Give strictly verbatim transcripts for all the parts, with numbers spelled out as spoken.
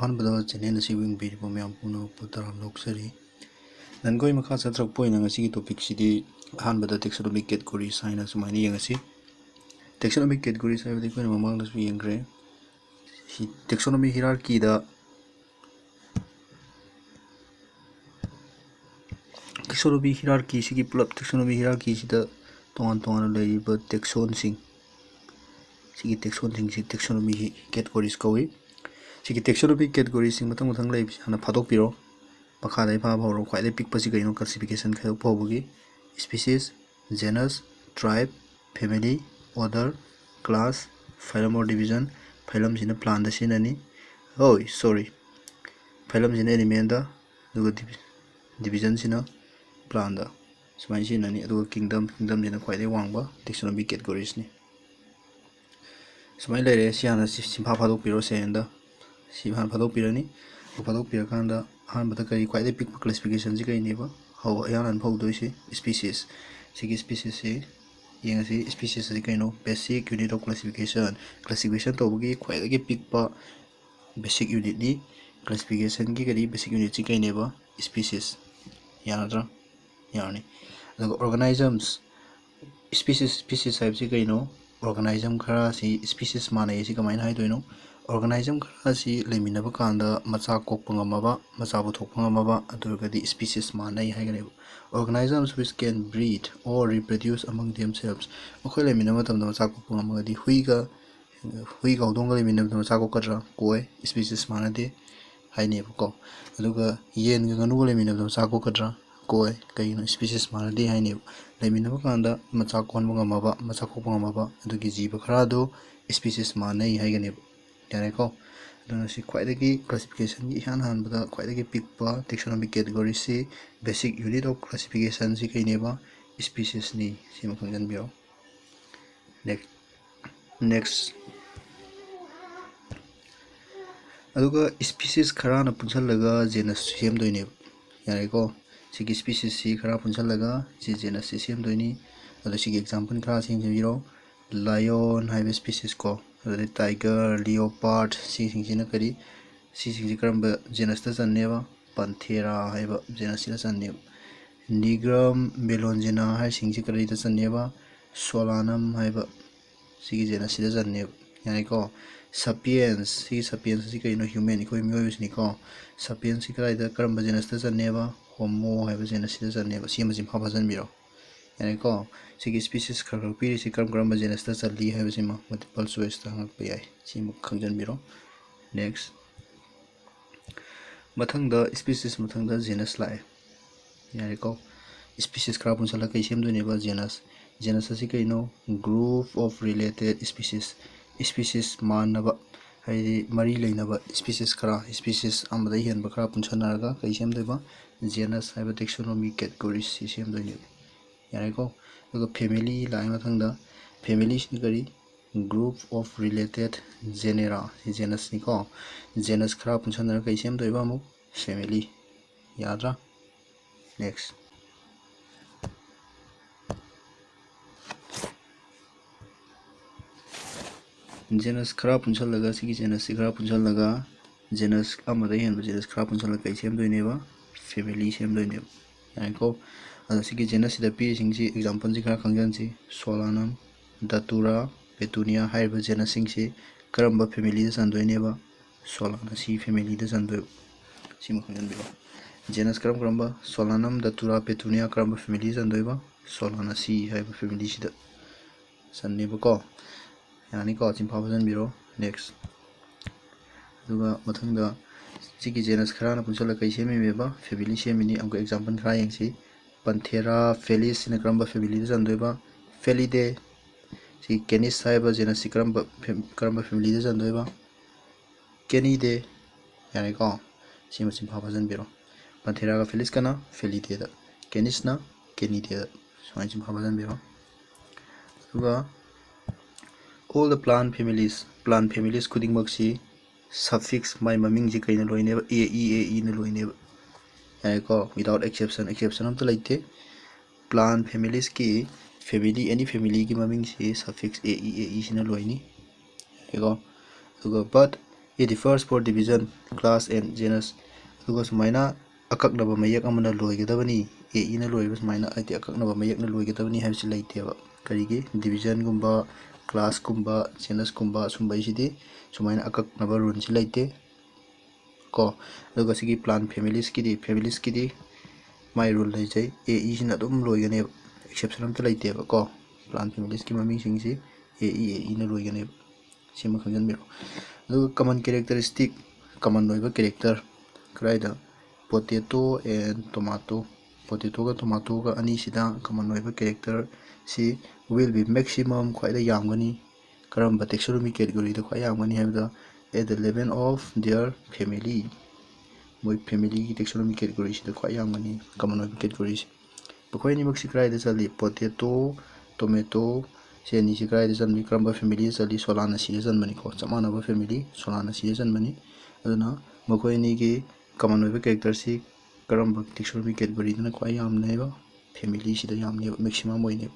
ꯑꯍꯥꯟꯕꯗ ꯆꯦꯅꯦꯜ ꯑꯁꯤꯕꯨ ꯌꯦꯡꯕꯤꯔꯤꯕ ꯃꯌꯥꯝ ꯄꯨꯝꯅꯃꯛꯄꯨ ꯇꯔꯥꯝꯅ ꯑꯣꯛꯆꯔꯤ꯫ ꯅꯍꯥꯟꯈꯣꯏ ꯃꯈꯥ ꯆꯠꯊꯔꯛꯄ ꯑꯣꯏꯅ ꯉꯁꯤꯒꯤ ꯇꯣꯄꯤꯛꯁꯤꯗꯤ ꯑꯍꯥꯟꯕꯗ ꯇꯦꯛꯁꯣꯅꯣꯃꯤꯛ ꯀꯦꯇꯒꯣꯔꯤꯁ ꯍꯥꯏꯅ ꯁꯨꯃꯥꯏꯅ ꯌꯦꯡꯉꯁꯤ꯫ ꯇꯦꯛꯁꯣꯅꯣꯃꯤꯛ ꯀꯦꯇꯒꯣꯔꯤꯁ ꯍꯥꯏꯕꯗꯤ ꯑꯩꯈꯣꯏꯅ ꯃꯃꯥꯡꯗꯁꯨ ꯌꯦꯡꯈ꯭ꯔꯦ꯫ ꯇꯦꯛꯁꯣꯅꯣꯃꯤ ꯍꯤꯔꯥꯔꯀꯤꯗ ꯇꯦꯛꯁꯣꯅꯣꯃꯤ ꯍꯤꯔꯥꯔꯀꯤꯁꯤꯒꯤ ꯄꯨꯂꯞ ꯇꯦꯛꯁꯣꯅꯣꯃꯤ ꯍꯤꯔꯥꯔꯀꯤꯁꯤꯗ ꯇꯣꯉꯥꯟ ꯇꯣꯉꯥꯟꯅ ꯂꯩꯔꯤꯕ ꯇꯦꯛꯁꯣꯟꯁꯤꯡ, ꯁꯤꯒꯤ ꯇꯦꯛꯁꯣꯟꯁꯤꯡꯁꯤ ꯇꯦꯛꯁꯣꯅꯣꯃꯤ ꯀꯦꯇꯒꯣꯔꯤꯁ ꯀꯧꯏ꯫ ꯁꯤꯒꯤ ꯇꯦꯛꯁꯣꯅꯣꯃꯤ ꯀꯦꯇꯒꯣꯔꯤꯁꯤꯡ ꯃꯊꯪ ꯃꯊꯪ ꯂꯩꯕꯁꯤ ꯍꯥꯟꯅ ꯐꯥꯗꯣꯛꯄꯤꯔꯣ꯫ ꯃꯈꯥꯗꯒꯤ ꯐꯥꯕ ꯍꯧꯔꯣ꯫ ꯈ꯭ꯋꯥꯏꯗꯒꯤ ꯄꯤꯛꯄꯁꯤ ꯀꯩꯅꯣ? ꯀ꯭ꯂꯥꯁꯤꯐꯤꯀꯦꯁꯟ ꯈꯥꯏꯗꯣꯛꯄ ꯍꯧꯕꯒꯤ species, genus, tribe, family, order, class, phylum or division꯫ Phylumꯁꯤꯅ plantꯗ ꯁꯤꯖꯤꯟꯅꯅꯤ꯫ Oh, sorry, phylumꯁꯤꯅ animalꯗ, ꯑꯗꯨꯒ divi-, divisionꯁꯤꯅ plantꯗ ꯁꯨꯃꯥꯏꯅ ꯁꯤꯖꯤꯟꯅꯅꯤ꯫ ꯑꯗꯨꯒ kingdom, kingdomꯁꯤꯅ ꯈ꯭ꯋꯥꯏꯗꯒꯤ ꯋꯥꯡꯕ taxonomic categoriesꯅꯤ꯫ ꯁꯨꯃꯥꯏꯅ ꯂꯩꯔꯦ꯫ ꯁꯤ ꯍꯥꯟꯅ ꯁꯤ ꯁꯤꯝꯐꯥ ꯐꯥꯗꯣꯛꯄꯤꯔꯣ꯫ ꯁꯦꯀꯦꯟꯗ ꯁꯤ ꯍꯥꯟꯅ ꯐꯥꯗꯣꯛꯄꯤꯔꯅꯤ꯫ ꯑꯗꯨ ꯐꯥꯗꯣꯛꯄꯤꯔꯀꯥꯟꯗ ꯑꯍꯥꯟꯕꯗ ꯀꯔꯤ, ꯈ꯭ꯋꯥꯏꯗꯒꯤ ꯄꯤꯛꯄ classificationꯁꯤ ꯀꯔꯤꯅꯦꯕ? ꯍꯧ-, ꯏꯍꯥꯟ ꯍꯥꯟꯕ ꯍꯧꯗꯣꯏꯁꯤ species꯫ ꯁꯤꯒꯤ speciesꯁꯤ ꯌꯦꯡꯉꯁꯤ꯫ Species ꯑꯁꯤ ꯀꯩꯅꯣ? Basic unit of classification꯫ Classification ꯇꯧꯕꯒꯤ ꯈ꯭ꯋꯥꯏꯗꯒꯤ ꯄꯤꯛꯄ basic unitꯅꯤ꯫ Classificationꯒꯤ ꯀꯔꯤ, basic unitꯁꯤ ꯀꯩꯅꯦꯕ? Species꯫ ꯌꯥꯔꯗ꯭ꯔꯥ? ꯌꯥꯔꯅꯤ꯫ ꯑꯗꯨꯒ organisms, species, species ꯍꯥꯏꯕꯁꯤ ꯀꯩꯅꯣ? Organism ꯈꯔ ꯑꯁꯤ species ꯃꯥꯟꯅꯩ ꯑꯁꯤ ꯀꯃꯥꯏꯅ ꯍꯥꯏꯗꯣꯏꯅꯣ? Organism ꯈꯔ ꯑꯁꯤ ꯂꯩꯃꯤꯟꯅꯕ ꯀꯥꯟꯗ ꯃꯆꯥ ꯀꯣꯛꯄ ꯉꯝꯃꯕ, ꯃꯆꯥ ꯄꯨꯊꯣꯛꯄ ꯉꯝꯃꯕ, ꯑꯗꯨ ꯑꯣꯏꯔꯒꯗꯤ species ꯃꯥꯟꯅꯩ ꯍꯥꯏꯒꯅꯦꯕ꯫ Organisms which can breed or reproduce among themselves꯫ ꯑꯩꯈꯣꯏ ꯂꯩꯃꯤꯟꯅꯕ ꯃꯇꯝꯗ ꯃꯆꯥ ꯀꯣꯛꯄ ꯉꯝꯃꯒꯗꯤ ꯍꯨꯏꯒ, ꯍꯨꯏꯒ ꯍꯧꯗꯣꯡꯒ ꯂꯩꯃꯤꯟꯅꯕꯗ ꯃꯆꯥ ꯀꯣꯛꯀꯗ꯭ꯔꯥ? ꯀꯣꯛꯑꯣꯏ, species ꯃꯥꯟꯅꯗꯦ ꯍꯥꯏꯅꯦꯕꯀꯣ꯫ ꯑꯗꯨꯒ ꯌꯦꯟꯒ ꯉꯥꯅꯨꯒ ꯂꯩꯃꯤꯟꯅꯕꯗ ꯃꯆꯥ ꯀꯣꯛꯀꯗ꯭ꯔꯥ? ꯀꯣꯛꯑꯣꯏ꯫ ꯀꯩꯒꯤꯅꯣ? Species ꯃꯥꯟꯅꯗꯦ ꯍꯥꯏꯅꯦꯕ꯫ ꯂꯩꯃꯤꯟꯅꯕ ꯀꯥꯟꯗ ꯃꯆꯥ ꯀꯣꯛꯍꯟꯕ ꯉꯝꯃꯕ, ꯃꯆꯥ ꯀꯣꯛꯄ ꯉꯝꯃꯕ ꯑꯗꯨꯒꯤ ꯖꯤꯕ ꯈꯔ ꯑꯗꯨ species ꯃꯥꯟꯅꯩ ꯍꯥꯏꯒꯅꯦꯕ꯫ ꯌꯥꯔꯦꯀꯣ? ꯑꯗꯨꯅ ꯁꯤ ꯈ꯭ꯋꯥꯏꯗꯒꯤ classificationꯒꯤ ꯏꯍꯥꯟ ꯍꯥꯟꯕꯗ ꯈ꯭ꯋꯥꯏꯗꯒꯤ ꯄꯤꯛꯄ taxonomic categoryꯁꯤ, basic unit of classificationꯁꯤ ꯀꯩꯅꯦꯕ? Speciesꯅꯤ꯫ ꯁꯤꯃ ꯈꯪꯖꯟꯕꯤꯔꯣ꯫ Next, next꯫ ꯑꯗꯨꯒ species ꯈꯔꯅ ꯄꯨꯟꯁꯤꯜꯂꯒ genus ꯁꯦꯝꯗꯣꯏꯅꯦꯕ꯫ ꯌꯥꯔꯦꯀꯣ? ꯁꯤꯒꯤ speciesꯁꯤ ꯈꯔ ꯄꯨꯟꯁꯤꯜꯂꯒ ꯁꯤ genusꯁꯤ ꯁꯦꯝꯗꯣꯏꯅꯤ꯫ ꯑꯗꯣ ꯁꯤꯒꯤ example ꯈꯔ ꯌꯦꯡꯖꯕꯤꯔꯣ꯫ Lion ꯍꯥꯏꯕ species ꯀꯣ, ꯑꯗꯨꯗꯩ tiger, leopard, ꯁꯤꯁꯤꯡꯁꯤꯅ ꯀꯔꯤ? ꯁꯤꯁꯤꯡꯁꯤ ꯀꯔꯝꯕ genusꯇ ꯆꯟꯅꯦꯕ? Panthera ꯍꯥꯏꯕ genusꯁꯤꯗ ꯆꯟꯅꯦꯕ꯫ Negrum, Bellonina ꯍꯥꯏꯔꯤꯁꯤꯡꯁꯤ ꯀꯔꯤꯗ ꯆꯟꯅꯦꯕ? Solanum ꯍꯥꯏꯕ ꯁꯤꯒꯤ genusꯁꯤꯗ ꯆꯟꯅꯦꯕ꯫ ꯌꯥꯔꯦꯀꯣ? Sapiens, ꯁꯤꯒꯤ sapiens ꯑꯁꯤ ꯀꯩꯅꯣ? Human, ꯑꯩꯈꯣꯏ ꯃꯤꯑꯣꯏꯕꯁꯤꯅꯤꯀꯣ꯫ Sapiensꯁꯤ ꯀꯗꯥꯏꯗ, ꯀꯔꯝꯕ genusꯇ ꯆꯟꯅꯦꯕ? Homo ꯍꯥꯏꯕ genusꯁꯤꯗ ꯆꯟꯅꯦꯕ꯫ ꯁꯤ ꯑꯃ ꯆꯤꯟꯐꯥ ꯐꯥꯖꯤꯟꯕꯤꯔꯣ꯫ ꯌꯥꯔꯦꯀꯣ? ꯁꯤꯒꯤ species ꯈꯔ ꯈꯔ ꯄꯤꯔꯤꯁꯤ ꯀꯔꯝ ꯀꯔꯝꯕ genusꯇ ꯆꯜꯂꯤ ꯍꯥꯏꯕꯁꯤꯃ multiple choiceꯇ ꯍꯪꯉꯛꯄ ꯌꯥꯏ꯫ ꯁꯤꯃ ꯈꯪꯖꯤꯟꯕꯤꯔꯣ꯫ Next. ꯃꯊꯪꯗ species, ꯃꯊꯪꯗ genus ꯂꯥꯛꯑꯦ꯫ ꯌꯥꯔꯦꯀꯣ? Species ꯈꯔ ꯄꯨꯟꯁꯤꯜꯂꯒ ꯀꯩ ꯁꯦꯝꯗꯣꯏꯅꯦꯕ? Genus꯫ Genus ꯑꯁꯤ ꯀꯩꯅꯣ? Group of related species꯫ Species ꯃꯥꯟꯅꯕ, ꯍꯥꯏꯗꯤ ꯃꯔꯤ ꯂꯩꯅꯕ species ꯈꯔ, species ꯑꯃꯗ ꯍꯦꯟꯕ ꯈꯔ ꯄꯨꯟꯁꯤꯟꯅꯔꯒ ꯀꯩ ꯁꯦꯝꯗꯣꯏꯕ? Genus ꯍꯥꯏꯕ taxonomy categories ꯁꯤ ꯁꯦꯝꯗꯣꯏꯅꯦꯕ꯫ ꯌꯥꯔꯦꯀꯣ? ꯑꯗꯨꯒ family ꯂꯥꯛꯑꯦ ꯃꯊꯪꯗ꯫ Familyꯁꯤꯅ ꯀꯔꯤ? Group of related genera꯫ ꯁꯤ genusꯅꯤꯀꯣ꯫ Genus ꯈꯔ ꯄꯨꯟꯁꯤꯟꯅꯔꯒ ꯀꯩ ꯁꯦꯝꯗꯣꯏꯕ ꯑꯃꯨꯛ? Family꯫ ꯌꯥꯗ꯭ꯔꯥ? Next. Genus ꯈꯔ ꯄꯨꯟꯁꯤꯜꯂꯒ, ꯁꯤꯒꯤ genusꯁꯤ ꯈꯔ ꯄꯨꯟꯁꯤꯜꯂꯒ, genus ꯑꯃꯗ ꯍꯦꯟꯕ genus ꯈꯔ ꯄꯨꯟꯁꯤꯜꯂꯒ ꯀꯩ ꯁꯦꯝꯗꯣꯏꯅꯦꯕ? Family ꯁꯦꯝꯗꯣꯏꯅꯦꯕ꯫ ꯌꯥꯔꯦꯀꯣ? ꯑꯗꯣ ꯁꯤꯒꯤ genusꯁꯤꯗ ꯄꯤꯔꯤꯁꯤꯡꯁꯤ exampleꯁꯤ ꯈꯔ ꯈꯪꯖꯤꯟꯁꯤ꯫ Solanum, Datura, Petunia ꯍꯥꯏꯔꯤꯕ genusꯁꯤꯡꯁꯤ ꯀꯔꯝꯕ familyꯗ ꯆꯟꯗꯣꯏꯅꯦꯕ? Solanaceae familyꯗ ꯆꯟꯗꯣꯏꯕ꯫ ꯁꯤꯃ ꯈꯪꯖꯤꯟꯕꯤꯔꯣ꯫ Genus ꯀꯔꯝ ꯀꯔꯝꯕ? Solanum, Datura, Petunia ꯀꯔꯝꯕ familyꯗ ꯆꯟꯗꯣꯏꯕ? Solanaceae ꯍꯥꯏꯕ familyꯁꯤꯗ ꯆꯟꯅꯦꯕꯀꯣ꯫ ꯌꯥꯅꯤꯀꯣ? ꯆꯤꯟꯐꯥ ꯐꯥꯖꯤꯟꯕꯤꯔꯣ꯫ Next. ꯑꯗꯨꯒ ꯃꯊꯪꯗ ꯁꯤꯒꯤ genus ꯈꯔꯅ ꯄꯨꯟꯁꯤꯜꯂꯒ ꯀꯩ ꯁꯦꯝꯃꯤꯃꯦꯕ? Family ꯁꯦꯝꯃꯤꯅꯤ꯫ ꯑꯃꯨꯛꯀ example ꯈꯔ ꯌꯦꯡꯁꯤ꯫ Panthera felis ꯁꯤꯅ ꯀꯔꯝꯕ familyꯗ ꯆꯟꯗꯣꯏꯕ? Felidae꯫ ꯁꯤ Canis ꯍꯥꯏꯕ genusꯁꯤ ꯀꯔꯝꯕ fam-, ꯀꯔꯝꯕ familyꯗ ꯆꯟꯗꯣꯏꯕ? Canidae꯫ ꯌꯥꯔꯦꯀꯣ? ꯁꯤꯃ ꯆꯤꯟꯐꯥ ꯐꯥꯖꯤꯟꯕꯤꯔꯣ꯫ Pantheraꯒ felisꯀꯅ Felidaeꯗ, Canisꯅ Canidaeꯗ꯫ ꯁꯨꯃꯥꯏꯅ ꯆꯤꯟꯐꯥ ꯐꯥꯖꯤꯟꯕꯤꯔꯣ꯫ ꯑꯗꯨꯒ all the plant families, plant families ꯈꯨꯗꯤꯡꯃꯛꯁꯤ suffix, ꯃꯥꯏ ꯃꯃꯤꯡꯁꯤ ꯀꯩꯅ ꯂꯣꯏꯅꯦꯕ? A E, A Eꯅ ꯂꯣꯏꯅꯦꯕ꯫ ꯌꯥꯔꯦꯀꯣ? Without exception, exception ꯑꯝꯇ ꯂꯩꯇꯦ꯫ Plant familiesꯀꯤ family, any familyꯒꯤ ꯃꯃꯤꯡꯁꯤ suffix A E, A Eꯁꯤꯅ ꯂꯣꯏꯅꯤ꯫ ꯌꯥꯔꯦꯀꯣ? ꯑꯗꯨꯒ but It differs for division, class and genus. ꯑꯗꯨꯒ ꯁꯨꯃꯥꯏꯅ ꯑꯀꯛꯅꯕ ꯃꯌꯦꯛ ꯑꯃꯅ ꯂꯣꯏꯒꯗꯕꯅꯤ, ꯑꯦ ꯏꯅ ꯂꯣꯏꯔꯤꯕ ꯁꯨꯃꯥꯏꯅ, ꯍꯥꯏꯗꯤ ꯑꯀꯛꯅꯕ ꯃꯌꯦꯛꯅ ꯂꯣꯏꯒꯗꯕꯅꯤ ꯍꯥꯏꯕꯁꯤ ꯂꯩꯇꯦꯕ꯫ ꯀꯔꯤꯒꯤ? ꯗꯤꯕꯤꯖꯟꯒꯨꯝꯕ, ꯀ꯭ꯂꯥꯁꯀꯨꯝꯕ, ꯖꯦꯅꯁꯀꯨꯝꯕ ꯁꯨꯝꯕꯩꯁꯤꯗꯤ ꯁꯨꯃꯥꯏꯅ ꯑꯀꯛꯅꯕ ꯔꯨꯜꯁꯤ ꯂꯩꯇꯦ ꯀꯣ꯫ ꯑꯗꯨꯒ ꯁꯤꯒꯤ ꯄ꯭ꯂꯥꯟ ꯐꯦꯃꯤꯂꯤꯁꯀꯤꯗꯤ, ꯐꯦꯃꯤꯂꯤꯁꯀꯤꯗꯤ ꯃꯥꯏ ꯔꯨꯜ ꯂꯩꯖꯩ꯫ ꯑꯦ ꯏꯁꯤꯅ ꯑꯗꯨꯝ ꯂꯣꯏꯒꯅꯦꯕ, ꯑꯦꯛꯁꯦꯞꯁꯟ ꯑꯝꯇ ꯂꯩꯇꯦꯕ ꯀꯣ꯫ ꯄ꯭ꯂꯥꯟ ꯐꯦꯃꯤꯂꯤꯁꯀꯤ ꯃꯃꯤꯡꯁꯤꯡꯁꯤ ꯑꯦ ꯏ, ꯑꯦ ꯏꯅ ꯂꯣꯏꯒꯅꯦꯕ꯫ ꯁꯤꯃ ꯈꯪꯖꯟꯕꯤꯔꯣ꯫ ꯑꯗꯨꯒ ꯀꯃꯟ ꯀꯦꯔꯦꯛꯇꯔꯤꯁꯇꯤꯛ, ꯀꯃꯟ ꯑꯣꯏꯕ ꯀꯦꯔꯦꯛꯇꯔ ꯀꯗꯥꯏꯗ? Potato and tomato꯫ ꯄꯣꯇꯦꯇꯣꯒ ꯇꯣꯃꯥꯇꯣꯒ ꯑꯅꯤꯁꯤꯗ ꯀꯃꯟ ꯑꯣꯏꯕ ꯀꯦꯔꯦꯛꯇꯔꯁꯤ will be maximum, ꯈ꯭ꯋꯥꯏꯗꯒꯤ ꯌꯥꯝꯒꯅꯤ꯫ ꯀꯔꯝꯕ taxonomic categoryꯗ ꯈ꯭ꯋꯥꯏ ꯌꯥꯝꯒꯅꯤ ꯍꯥꯏꯕꯗ, at the level of their family, ꯃꯣꯏ ꯐꯦꯃꯤꯂꯤꯒꯤ taxonomic categoryꯁꯤꯗ ꯈ꯭ꯋꯥꯏ ꯌꯥꯝꯒꯅꯤ, ꯀꯃꯟ ꯑꯣꯏꯕ categoryꯁꯦ꯫ ꯃꯈꯣꯏ ꯑꯅꯤꯃꯛꯁꯤ ꯀꯗꯥꯏꯗ ꯆꯜꯂꯤ? ꯄꯣꯇꯦꯇꯣ, ꯇꯣꯃꯦꯇꯣ, ꯁꯤ ꯑꯅꯤꯁꯤ ꯀꯗꯥꯏꯗ ꯆꯟꯕꯅꯤ? ꯀꯔꯝꯕ ꯐꯦꯃꯤꯂꯤꯗ ꯆꯜꯂꯤ? ꯁꯣꯂꯥꯅꯥꯁꯤꯗ ꯆꯟꯕꯅꯤꯀꯣ꯫ ꯆꯞ ꯃꯥꯟꯅꯕ ꯐꯦꯃꯤꯂꯤ, ꯁꯣꯂꯥꯅꯥꯁꯤꯗ ꯆꯟꯕꯅꯤ꯫ ꯑꯗꯨꯅ ꯃꯈꯣꯏ ꯑꯅꯤꯒꯤ ꯀꯃꯟ ꯑꯣꯏꯕ ꯀꯦꯔꯦꯛꯇꯔꯁꯤ ꯀꯔꯝꯕ taxonomic categoryꯗꯅ ꯈ꯭ꯋꯥꯏ ꯌꯥꯝꯅꯦꯕ? ꯐꯦꯃꯤꯂꯤꯁꯤꯗ ꯌꯥꯝꯅꯦꯕ, ꯃꯦꯛꯁꯤꯃꯝ ꯑꯣꯏꯅꯦꯕ꯫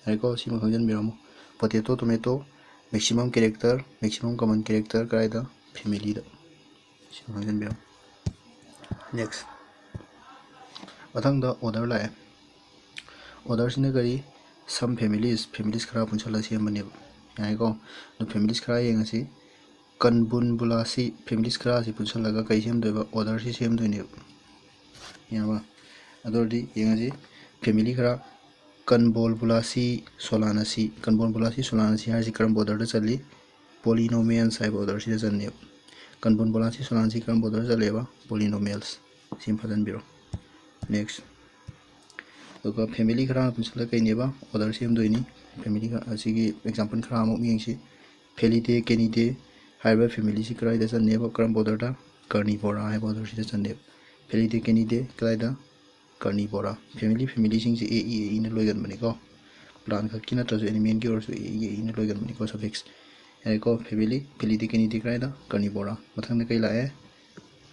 ꯌꯥꯔꯦꯀꯣ? ꯁꯤꯃ ꯈꯪꯖꯟꯕꯤꯔꯝꯃꯣ꯫ Potato, tomato, maximum character, maximum common character ꯀꯗꯥꯏꯗ? ꯐꯦꯃꯤꯂꯤꯗ꯫ ꯁꯤꯃ ꯈꯪꯖꯟꯕꯤꯔꯝꯃꯣ꯫ ꯅꯦꯛꯁ꯫ ꯃꯊꯪꯗ ꯑꯣꯔꯗꯔ ꯂꯥꯛꯑꯦ꯫ ꯑꯣꯔꯗꯔꯁꯤꯅ ꯀꯔꯤ? Some families, ꯐꯦꯃꯤꯂꯤꯁ ꯈꯔ ꯄꯨꯟꯁꯤꯜꯂꯒ ꯁꯦꯝꯕꯅꯦꯕ꯫ ꯌꯥꯔꯦꯀꯣ? ꯑꯗꯣ ꯐꯦꯃꯤꯂꯤꯁ ꯈꯔ ꯌꯦꯡꯉꯁꯤ꯫ ꯀꯟꯕꯨꯟꯕꯨꯂꯥꯁꯤ, ꯐꯦꯃꯤꯂꯤꯁ ꯈꯔꯁꯤ ꯄꯨꯟꯁꯤꯜꯂꯒ ꯀꯩ ꯁꯦꯝꯗꯣꯏꯕ? ꯑꯣꯔꯗꯔꯁꯤ ꯁꯦꯝꯗꯣꯏꯅꯦꯕ꯫ ꯌꯥꯔꯕ? ꯑꯗꯨ ꯑꯣꯏꯔꯗꯤ ꯌꯦꯡꯉꯁꯤ꯫ ꯐꯦꯃꯤꯂꯤ ꯈꯔ, ꯀꯟꯕꯣꯜꯕꯨꯂꯥꯁꯤ, ꯁꯣꯂꯥꯅꯥꯁꯤ꯫ ꯀꯟꯕꯣꯜꯕꯨꯂꯥꯁꯤ, ꯁꯣꯂꯥꯅꯥꯁꯤ ꯍꯥꯏꯔꯤꯁꯤ ꯀꯔꯝꯕ ꯑꯣꯔꯗꯔꯗ ꯆꯜꯂꯤ? Polynomials ꯍꯥꯏꯕ ꯑꯣꯔꯗꯔꯁꯤꯗ ꯆꯜꯂꯦꯕ꯫ ꯀꯟꯕꯣꯜꯕꯨꯂꯥꯁꯤ, ꯁꯣꯂꯥꯅꯥꯁꯤ ꯀꯔꯝꯕ ꯑꯣꯔꯗꯔꯗ ꯆꯜꯂꯦꯕ? Polynomials꯫ ꯁꯤ ꯑꯃ ꯐꯥꯖꯟꯕꯤꯔꯣ꯫ ꯅꯦꯛꯁ꯫ ꯑꯗꯨꯒ ꯐꯦꯃꯤꯂꯤ ꯈꯔ ꯑꯃ ꯄꯨꯟꯁꯤꯜꯂꯒ ꯀꯩꯅꯦꯕ? ꯑꯣꯔꯗꯔ ꯁꯦꯝꯗꯣꯏꯅꯤ꯫ ꯐꯦꯃꯤꯂꯤ ꯈꯔ, ꯑꯁꯤꯒꯤ ꯑꯦꯛꯖꯥꯝꯄꯜ ꯈꯔ ꯑꯃꯨꯛ ꯌꯦꯡꯁꯤ꯫ ꯐꯦꯂꯤꯗꯦ ꯀꯦꯅꯤꯗꯦ ꯍꯥꯏꯔꯤꯕ ꯐꯦꯃꯤꯂꯤꯁꯤ ꯀꯗꯥꯏꯗ ꯆꯟꯅꯦꯕ? ꯀꯔꯝꯕ ꯑꯣꯔꯗꯔꯗ? ꯀꯥꯔꯅꯤꯕꯣꯔꯥ ꯍꯥꯏꯕ ꯑꯣꯔꯗꯔꯁꯤꯗ ꯆꯟꯅꯦꯕ꯫ ꯐꯦꯂꯤꯗꯦ ꯀꯦꯅꯤꯗꯦ ꯀꯗꯥꯏꯗ? ꯀꯥꯔꯅꯤꯕꯣꯔꯥ꯫ ꯐꯦꯃꯤꯂꯤ, ꯐꯦꯃꯤꯂꯤꯁꯤꯡꯁꯦ ꯑꯦ ꯏ, ꯑꯦ ꯏꯅ ꯂꯣꯏꯒꯟꯕꯅꯤꯀꯣ꯫ ꯄ꯭ꯂꯥꯟ ꯈꯛꯀꯤ ꯅꯠꯇ꯭ꯔꯁꯨ ꯑꯦꯅꯤꯃꯦꯜꯒꯤ ꯑꯣꯏꯔꯁꯨ ꯑꯦ ꯏ, ꯑꯦ ꯏꯅ ꯂꯣꯏꯒꯟꯕꯅꯤꯀꯣ, suffix꯫ ꯌꯥꯔꯦꯀꯣ? ꯐꯦꯃꯤꯂꯤ, ꯐꯦꯂꯤꯗꯦ ꯀꯦꯅꯤꯗꯦ ꯀꯗꯥꯏꯗ? ꯀꯥꯔꯅꯤꯕꯣꯔꯥ꯫ ꯃꯊꯪꯗ ꯀꯩ ꯂꯥꯛꯑꯦ?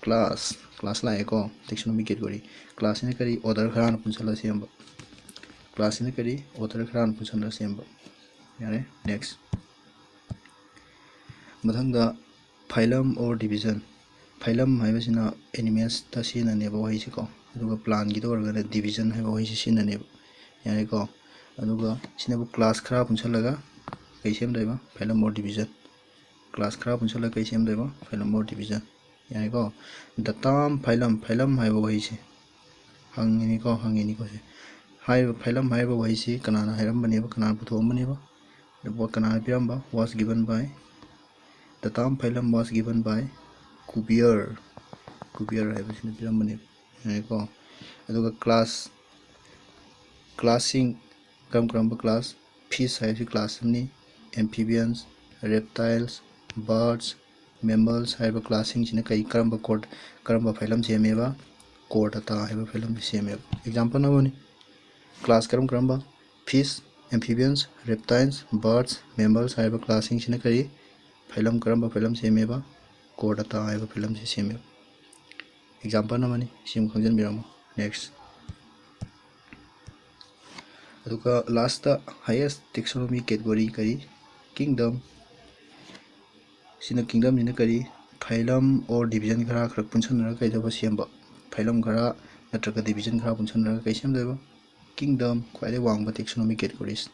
ꯀ꯭ꯂꯥꯁ, ꯀ꯭ꯂꯥꯁ ꯂꯥꯛꯑꯦꯀꯣ, taxonomic category꯫ ꯀ꯭ꯂꯥꯁꯁꯤꯅ ꯀꯔꯤ? ꯑꯣꯔꯗꯔ ꯈꯔꯅ ꯄꯨꯟꯁꯤꯜꯂꯒ ꯁꯦꯝꯕ꯫ ꯀ꯭ꯂꯥꯁꯁꯤꯅ ꯀꯔꯤ? ꯑꯣꯔꯗꯔ ꯈꯔꯅ ꯄꯨꯟꯁꯤꯜꯂꯒ ꯁꯦꯝꯕ꯫ ꯌꯥꯔꯦ, ꯅꯦꯛꯁ꯫ ꯃꯊꯪꯗ Phylum or division. Phylum ꯍꯥꯏꯕꯁꯤꯅ animalsꯇ ꯁꯤꯖꯤꯟꯅꯅꯦꯕ ꯋꯥꯍꯩꯁꯤꯀꯣ, ꯑꯗꯨꯒ plantꯀꯤꯗ ꯑꯣꯏꯔꯒꯅ division ꯍꯥꯏꯕ ꯋꯥꯍꯩꯁꯤ ꯁꯤꯖꯤꯟꯅꯅꯦꯕ꯫ ꯌꯥꯔꯦꯀꯣ? ꯑꯗꯨꯒ ꯁꯤꯅꯕꯨ class ꯈꯔ ꯄꯨꯟꯁꯤꯜꯂꯒ ꯀꯩ ꯁꯦꯝꯗꯣꯏꯕ? Phylum or division. Class ꯈꯔ ꯄꯨꯟꯁꯤꯜꯂꯒ ꯀꯩ ꯁꯦꯝꯗꯣꯏꯕ? Phylum or division꯫ ꯌꯥꯔꯦꯀꯣ? The term phylum, phylum ꯍꯥꯏꯕ ꯋꯥꯍꯩꯁꯦ ꯍꯪꯉꯤꯅꯤꯀꯣ, ꯍꯪꯉꯤꯅꯤꯀꯣ ꯁꯦ꯫ ꯍꯥꯏꯔꯤꯕ phylum ꯍꯥꯏꯔꯤꯕ ꯋꯥꯍꯩꯁꯤ ꯀꯅꯥꯅ ꯍꯥꯏꯔꯝꯕꯅꯦꯕ, ꯀꯅꯥꯅ ꯄꯨꯊꯣꯛꯑꯝꯕꯅꯦꯕ? The word ꯀꯅꯥꯅ ꯄꯤꯔꯝꯕ? Was given by, the term phylum was given by Cuvier, Cuvier ꯍꯥꯏꯕꯁꯤꯅ ꯄꯤꯔꯝꯕꯅꯦꯕ꯫ ꯌꯥꯔꯦꯀꯣ? ꯑꯗꯨꯒ class, classꯁꯤꯡ ꯀꯔꯝ ꯀꯔꯝꯕ class? Fish ꯍꯥꯏꯕꯁꯤ class ꯑꯃꯅꯤ꯫ Amphibians, reptiles, birds, mammals ꯍꯥꯏꯔꯤꯕ classꯁꯤꯡꯁꯤꯅ ꯀꯩ, ꯀꯔꯝꯕ court, ꯀꯔꯝꯕ phylum ꯁꯦꯝꯃꯦꯕ? Chordata ꯍꯥꯏꯕ phylumꯁꯤ ꯁꯦꯝꯃꯦꯕ꯫ Example ꯑꯃꯅꯤ꯫ Class ꯀꯔꯝ ꯀꯔꯝꯕ? Fish, amphibians, reptiles, birds, mammals ꯍꯥꯏꯔꯤꯕ classꯁꯤꯡꯁꯤꯅ ꯀꯔꯤ? Phylum, ꯀꯔꯝꯕ phylum ꯁꯦꯝꯃꯦꯕ? Chordata ꯍꯥꯏꯕ phylumꯁꯤ ꯁꯦꯝꯃꯦꯕ꯫ Example ꯑꯃꯅꯤ, ꯁꯤꯃ ꯈꯪꯖꯤꯟꯕꯤꯔꯝꯃꯣ꯫ Next꯫ ꯑꯗꯨꯒ lastꯇ highest taxonomic category ꯀꯔꯤ? Kingdom꯫ ꯁꯤꯅ, kingdomꯁꯤꯅ ꯀꯔꯤ? Phylum or division ꯈꯔ ꯈꯔ ꯄꯨꯟꯁꯤꯟꯅꯔꯒ ꯀꯩꯗꯧꯕ ꯁꯦꯝꯕ? Phylum ꯈꯔ ꯅꯠꯇ꯭ꯔꯒ division ꯈꯔ ꯄꯨꯟꯁꯤꯟꯅꯔꯒ ꯀꯩ ꯁꯦꯝꯗꯣꯏꯕ? Kingdom, ꯈ꯭ꯋꯥꯏꯗꯒꯤ ꯋꯥꯡꯕ taxonomic categories,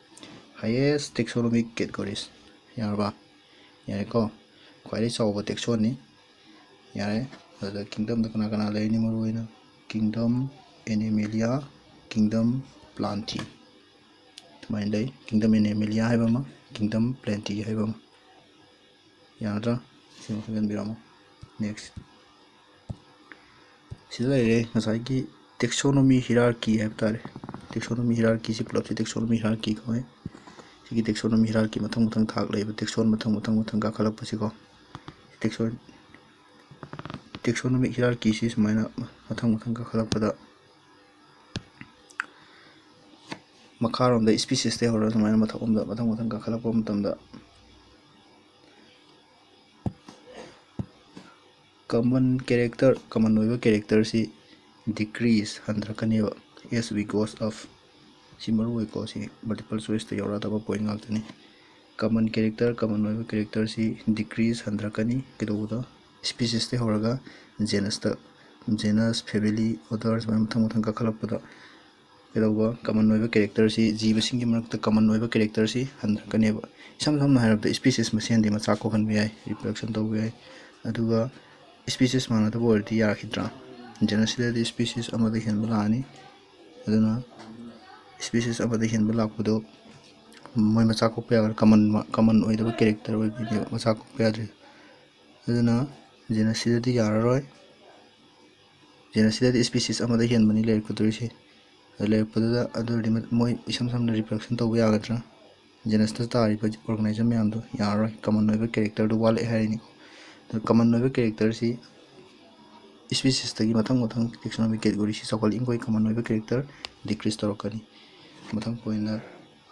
highest taxonomic categories꯫ ꯌꯥꯔꯕ? ꯌꯥꯔꯦꯀꯣ? ꯈ꯭ꯋꯥꯏꯗꯒꯤ ꯆꯥꯎꯕ taxonꯅꯤ꯫ ꯌꯥꯔꯦ꯫ ꯑꯗꯨꯗ kingdomꯗ ꯀꯅꯥ ꯀꯅꯥ ꯂꯩꯔꯤꯅꯤ? ꯃꯔꯨꯑꯣꯏꯅ kingdom Animalia, kingdom Plantae꯫ ꯑꯗꯨꯃꯥꯏꯅ ꯂꯩ꯫ Kingdom Animalia ꯍꯥꯏꯕ ꯑꯃ, kingdom Plantae ꯍꯥꯏꯕ ꯑꯃ꯫ ꯌꯥꯒꯗ꯭ꯔꯥ? ꯁꯤꯃ ꯈꯪꯖꯟꯕꯤꯔꯝꯃꯣ꯫ Next꯫ ꯁꯤꯗ ꯂꯩꯔꯦ ꯉꯁꯥꯏꯒꯤ taxonomy hierarchy ꯍꯥꯏꯕ ꯇꯥꯔꯦ꯫ Taxonomy hierarchyꯁꯤ ꯄꯨꯂꯞꯁꯤ taxonomy hierarchy ꯀꯧꯏ꯫ ꯁꯤꯒꯤ taxonomy hierarchy ꯃꯊꯪ ꯃꯊꯪ ꯊꯥꯛ ꯂꯩꯕ, taxon ꯃꯊꯪ ꯃꯊꯪ ꯃꯊꯪ ꯀꯥꯈꯠꯂꯛꯄꯁꯤꯀꯣ꯫ Taxon-, taxonomic hierarchyꯁꯤ ꯁꯨꯃꯥꯏꯅ ꯃꯊꯪ ꯃꯊꯪ ꯀꯥꯈꯠꯂꯛꯄꯗ ꯃꯈꯥꯔꯣꯝꯗ speciesꯇꯩ ꯍꯧꯔꯒ ꯁꯨꯃꯥꯏꯅ ꯃꯊꯛꯂꯣꯝꯗ ꯃꯊꯪ ꯃꯊꯪ ꯀꯥꯈꯠꯂꯛꯄ ꯃꯇꯝꯗ common character, common ꯑꯣꯏꯕ characterꯁꯤ decrease, ꯍꯟꯊꯔꯛꯀꯅꯦꯕ, as we goes up꯫ ꯁꯤ ꯃꯔꯨ ꯑꯣꯏꯀꯣ, ꯁꯤ multiple choiceꯇ ꯌꯥꯎꯔꯛꯀꯗꯕ point ꯉꯥꯛꯇꯅꯤ꯫ Common character, common ꯑꯣꯏꯕ characterꯁꯤ decrease, ꯍꯟꯊꯔꯛꯀꯅꯤ꯫ ꯀꯩꯗꯧꯕꯗ? Speciesꯇꯩ ꯍꯧꯔꯒ genusꯇ, genus, family, order ꯁꯨꯃꯥꯏꯅ ꯃꯊꯪ ꯃꯊꯪ ꯀꯥꯈꯠꯂꯛꯄꯗ ꯀꯩꯗꯧꯕ? Common ꯑꯣꯏꯕ characterꯁꯤ, ꯖꯤꯕꯁꯤꯡꯒꯤ ꯃꯔꯛꯇ common ꯑꯣꯏꯕ characterꯁꯤ ꯍꯟꯊꯔꯛꯀꯅꯦꯕ꯫ ꯏꯁꯝ ꯁꯝꯅ ꯍꯥꯏꯔꯕꯗ species ꯃꯁꯦꯟꯗꯤ ꯃꯆꯥ ꯀꯣꯛꯍꯟꯕ ꯌꯥꯏ, reproduction ꯇꯧꯕ ꯌꯥꯏ꯫ ꯑꯗꯨꯒ species ꯃꯥꯟꯅꯗꯕ ꯑꯣꯏꯔꯗꯤ ꯌꯥꯔꯛꯈꯤꯗ꯭ꯔꯥ? Genusꯁꯤꯗꯗꯤ species ꯑꯃꯗ ꯍꯦꯟꯕ ꯂꯥꯛꯑꯅꯤ꯫ ꯑꯗꯨꯅ species ꯑꯃꯗ ꯍꯦꯟꯕ ꯂꯥꯛꯄꯗꯣ ꯃꯣꯏ ꯃꯆꯥ ꯀꯣꯛꯄ ꯌꯥꯔꯣꯏ, common, common ꯑꯣꯏꯗꯕ character ꯑꯣꯏꯕꯅꯤꯅ ꯃꯆꯥ ꯀꯣꯛꯄ ꯌꯥꯗ꯭ꯔꯤ꯫ ꯑꯗꯨꯅ genusꯁꯤꯗꯗꯤ ꯌꯥꯔꯔꯣꯏ꯫ Genusꯁꯤꯗꯗꯤ species ꯑꯃꯗ ꯍꯦꯟꯕꯅꯤ ꯂꯩꯔꯛꯀꯗꯣꯔꯤꯁꯦ꯫ ꯑꯗꯨ ꯂꯩꯔꯛꯄꯗꯨꯗ ꯑꯗꯨ ꯑꯣꯏꯔꯗꯤ ꯃꯣꯏ ꯏꯁꯝ ꯁꯝꯅ reproduction ꯇꯧꯕ ꯌꯥꯒꯗ꯭ꯔꯥ? Genusꯇ ꯇꯥꯔꯤꯕ organism ꯃꯌꯥꯝꯗꯣ ꯌꯥꯔꯔꯣꯏ, common ꯑꯣꯏꯕ characterꯗꯣ ꯋꯥꯠꯂꯛꯑꯦ ꯍꯥꯏꯔꯤꯅꯤꯀꯣ꯫ ꯑꯗꯨ common ꯑꯣꯏꯕ characterꯁꯤ speciesꯇꯒꯤ ꯃꯊꯪ ꯃꯊꯪ taxonomic categoryꯁꯤ ꯆꯥꯎꯈꯠꯂꯛꯏ, ꯃꯈꯣꯏ common ꯑꯣꯏꯕ character decrease ꯇꯧꯔꯛꯀꯅꯤ꯫ ꯃꯊꯪ pointꯅ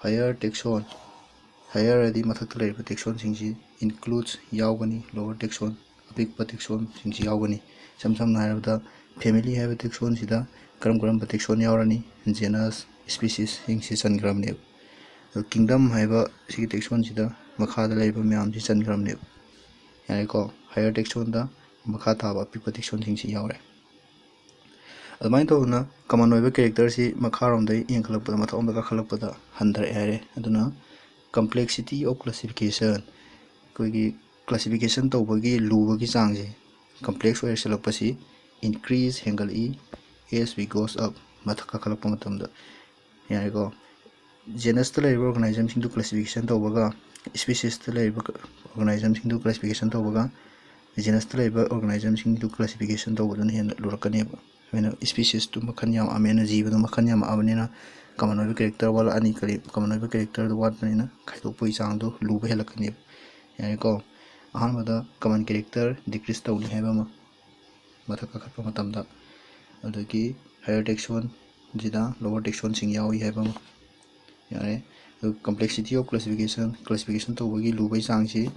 higher taxon꯫ Higher ꯍꯥꯏꯗꯤ ꯃꯊꯛꯇ ꯂꯩꯔꯤꯕ taxonꯁꯤꯡꯁꯤ includes ꯌꯥꯎꯒꯅꯤ, lower taxon ꯑꯄꯤꯛꯄ taxonꯁꯤꯡꯁꯤ ꯌꯥꯎꯒꯅꯤ꯫ ꯏꯁꯝ ꯁꯝꯅ ꯍꯥꯏꯔꯕꯗ family ꯍꯥꯏꯕ taxonꯁꯤꯗ ꯀꯔꯝ ꯀꯔꯝꯕ taxon ꯌꯥꯎꯔꯅꯤ? Genus, speciesꯁꯤꯡꯁꯤ ꯆꯟꯈ꯭ꯔꯕꯅꯦꯕ꯫ ꯑꯗꯨ kingdom ꯍꯥꯏꯕ ꯁꯤꯒꯤ taxonꯁꯤꯗ ꯃꯈꯥꯗ ꯂꯩꯔꯤꯕ ꯃꯌꯥꯝꯁꯤ ꯆꯟꯈ꯭ꯔꯕꯅꯦꯕ꯫ ꯌꯥꯔꯦꯀꯣ? Higher taxonꯗ ꯃꯈꯥ ꯇꯥꯕ ꯑꯄꯤꯛꯄ taxonꯁꯤꯡꯁꯤ ꯌꯥꯎꯔꯦ꯫ ꯑꯗꯨꯃꯥꯏꯅ ꯇꯧꯗꯅ common ꯑꯣꯏꯕ characterꯁꯤ ꯃꯈꯥꯔꯣꯝꯗꯒꯤ ꯌꯦꯡꯈꯠꯂꯛꯄꯗ, ꯃꯊꯛꯂꯣꯝꯗ ꯀꯥꯈꯠꯂꯛꯄꯗ ꯍꯟꯊꯔꯛꯑꯦ ꯍꯥꯏꯔꯦ꯫ ꯑꯗꯨꯅ complexity of classification, ꯑꯩꯈꯣꯏꯒꯤ classification ꯇꯧꯕꯒꯤ ꯂꯨꯕꯒꯤ ꯆꯥꯡꯁꯦ, complex ꯑꯣꯏꯁꯤꯜꯂꯛꯄꯁꯤ increase, ꯍꯦꯟꯒꯠꯂꯛꯏ, as we goes up, ꯃꯊꯛ ꯀꯥꯈꯠꯂꯛꯄ ꯃꯇꯝꯗ꯫ ꯌꯥꯔꯦꯀꯣ? Genusꯇ ꯂꯩꯔꯤꯕ organismꯁꯤꯡꯗꯨ classification ꯇꯧꯕꯒ, speciesꯇ ꯂꯩꯔꯤꯕ organismꯁꯤꯡꯗꯨ classification ꯇꯧꯕꯒ, genusꯇ ꯂꯩꯔꯤꯕ organismꯁꯤꯡꯗꯨ classification ꯇꯧꯕꯗꯨꯅ ꯍꯦꯟꯅ ꯂꯨꯔꯛꯀꯅꯦꯕ꯫ ꯑꯩꯈꯣꯏꯅ speciesꯇꯨ ꯃꯈꯜ ꯌꯥꯝꯃꯛꯑꯕꯅꯤꯅ, ꯖꯤꯕꯗꯨ ꯃꯈꯜ ꯌꯥꯝꯃꯛꯑꯕꯅꯤꯅ common ꯑꯣꯏꯕ character ꯋꯥꯠꯂꯛꯑꯅꯤ꯫ ꯀꯔꯤ? Common ꯑꯣꯏꯕ characterꯗꯨ ꯋꯥꯠꯄꯅꯤꯅ ꯈꯥꯏꯗꯣꯛꯄꯒꯤ ꯆꯥꯡꯗꯣ ꯂꯨꯕ ꯍꯦꯜꯂꯛꯀꯅꯦꯕ꯫ ꯌꯥꯔꯦꯀꯣ? ꯑꯍꯥꯟꯕꯗ common character decrease ꯇꯧꯅꯤ ꯍꯥꯏꯕ ꯑꯃ, ꯃꯊꯛ ꯀꯥꯈꯠꯄ ꯃꯇꯝꯗ, ꯑꯗꯒꯤ higher taxonꯁꯤꯗ lower taxonꯁꯤꯡ ꯌꯥꯎꯏ ꯍꯥꯏꯕ ꯑꯃ꯫ ꯌꯥꯔꯦ꯫ ꯑꯗꯨ complexity of classification, classification ꯇꯧꯕꯒꯤ ꯂꯨꯕꯩ ꯆꯥꯡꯁꯤ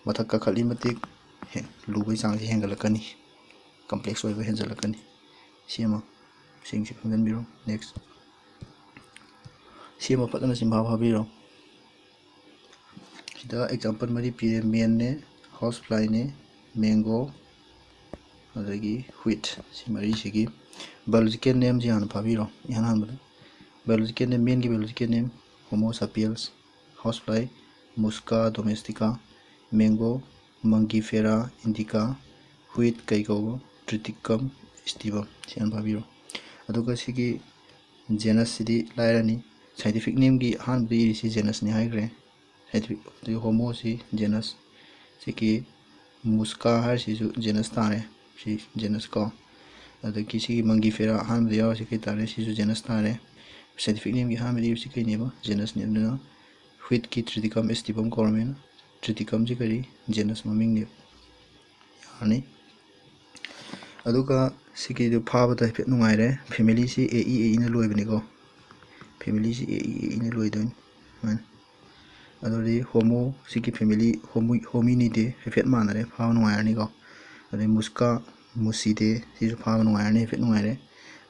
ꯃꯊꯛ ꯀꯥꯈꯠꯂꯤ ꯃꯇꯤꯛ ꯍꯦ-, ꯂꯨꯕꯩ ꯆꯥꯡꯁꯤ ꯍꯦꯟꯒꯠꯂꯛꯀꯅꯤ, complex ꯑꯣꯏꯕ ꯍꯦꯟꯖꯜꯂꯛꯀꯅꯤ꯫ ꯁꯤ ꯑꯃ, ꯁꯤꯡꯁꯤ ꯈꯪꯖꯤꯟꯕꯤꯔꯣ꯫ Next, ꯁꯤ ꯑꯃ ꯐꯖꯅ ꯆꯤꯟꯐꯥ ꯐꯥꯕꯤꯔꯣ꯫ ꯁꯤꯗ ꯑꯦꯛꯖꯥꯝꯄꯜ ꯃꯔꯤ ꯄꯤꯔꯦ: ꯃꯦꯟꯅꯦ, ꯍꯥꯎꯁ ꯐ꯭ꯂꯥꯏꯅꯦ, ꯃꯦꯡꯒꯣ, ꯑꯗꯒꯤ ꯍꯨꯏꯠ꯫ ꯁꯤ ꯃꯔꯤꯁꯤꯒꯤ ꯕꯥꯏꯑꯣꯂꯣꯖꯤꯀꯦꯜ ꯅꯦꯝꯁꯤ ꯍꯥꯟꯅ ꯐꯥꯕꯤꯔꯣ꯫ ꯏꯍꯥꯟ ꯍꯥꯟꯕꯗ ꯕꯥꯏꯑꯣꯂꯣꯖꯤꯀꯦꯜ ꯅꯦꯝ, ꯃꯦꯟꯒꯤ biological name: Homo sapiens, house fly Musca domestica, mango Mangifera indica, wheat ꯀꯩ ꯀꯧꯕ? ꯇ꯭ꯔꯤꯇꯤꯀꯝ ꯏꯁꯇꯤꯕꯝ꯫ ꯁꯤ ꯍꯥꯟꯅ ꯐꯥꯕꯤꯔꯣ꯫ ꯑꯗꯨꯒ ꯁꯤꯒꯤ ꯖꯦꯅꯁꯁꯤꯗꯤ ꯂꯥꯏꯔꯅꯤ꯫ ꯁꯥꯏꯟꯇꯤꯐꯤꯛ ꯅꯦꯝꯒꯤ ꯑꯍꯥꯟꯕꯗ ꯏꯔꯤꯁꯤ ꯖꯦꯅꯁꯅꯤ ꯍꯥꯏꯈ꯭ꯔꯦ꯫ ꯁꯥꯏꯟꯇꯤꯐꯤꯛ, ꯑꯗꯨꯒ ꯍꯣꯃꯣꯁꯤ ꯖꯦꯅꯁ꯫ ꯁꯤꯒꯤ ꯃꯨꯁꯀꯥ ꯍꯥꯏꯔꯤꯁꯤꯁꯨ ꯖꯦꯅꯁ ꯇꯥꯔꯦ꯫ ꯁꯤ ꯖꯦꯅꯁ ꯀꯣ꯫ ꯑꯗꯒꯤ ꯁꯤꯒꯤ ꯃꯪꯒꯤꯐꯦꯔꯥ ꯑꯍꯥꯟꯕꯗ ꯌꯥꯎꯔꯤꯁꯤ ꯀꯩ ꯇꯥꯔꯦ? ꯁꯤꯁꯨ ꯖꯦꯅꯁ ꯇꯥꯔꯦ꯫ ꯁꯥꯏꯟꯇꯤꯐꯤꯛ ꯅꯦꯝꯒꯤ ꯑꯍꯥꯟꯕꯗ ꯏꯔꯤꯁꯤ ꯀꯩꯅꯦꯕ? ꯖꯦꯅꯁꯅꯤ꯫ ꯑꯗꯨꯅ ꯍꯨꯏꯠꯀꯤ ꯇ꯭ꯔꯤꯇꯤꯀꯝ ꯏꯁꯇꯤꯕꯝ ꯀꯧꯔꯝꯃꯦꯅ꯫ ꯇ꯭ꯔꯤꯇꯤꯀꯝꯁꯤ ꯀꯔꯤ? ꯖꯦꯅꯁ ꯃꯃꯤꯡꯅꯦꯕ꯫ ꯌꯥꯔꯅꯤ꯫ ꯑꯗꯨꯒ ꯁꯤꯒꯤꯗꯨ ꯐꯥꯕꯗ ꯍꯥꯏꯐꯦꯠ ꯅꯨꯡꯉꯥꯏꯔꯦ꯫ ꯐꯦꯃꯤꯂꯤꯁꯤ ꯑꯦ ꯏ ꯑꯦ ꯏꯅ ꯂꯣꯏꯕꯅꯤꯀꯣ꯫ ꯐꯦꯃꯤꯂꯤꯁꯤ ꯑꯦ ꯏ ꯑꯦ ꯏꯅ ꯂꯣꯏꯗꯣꯏꯅꯤ ꯁꯨꯃꯥꯏꯅ꯫ ꯑꯗꯨꯗꯤ ꯍꯣꯃꯣ, ꯁꯤꯒꯤ ꯐꯦꯃꯤꯂꯤ ꯍꯣꯃꯤ-, ꯍꯣꯃꯤꯅꯤꯗꯦ ꯍꯥꯏꯐꯦꯠ ꯃꯥꯟꯅꯔꯦ, ꯐꯥꯕ ꯅꯨꯡꯉꯥꯏꯔꯅꯤꯀꯣ꯫ ꯑꯗꯩ ꯃꯨꯁꯀꯥ ꯃꯨꯁꯤꯗꯦ, ꯁꯤꯁꯨ ꯐꯥꯕ ꯅꯨꯡꯉꯥꯏꯔꯅꯤ, ꯍꯥꯏꯐꯦꯠ ꯅꯨꯡꯉꯥꯏꯔꯦ꯫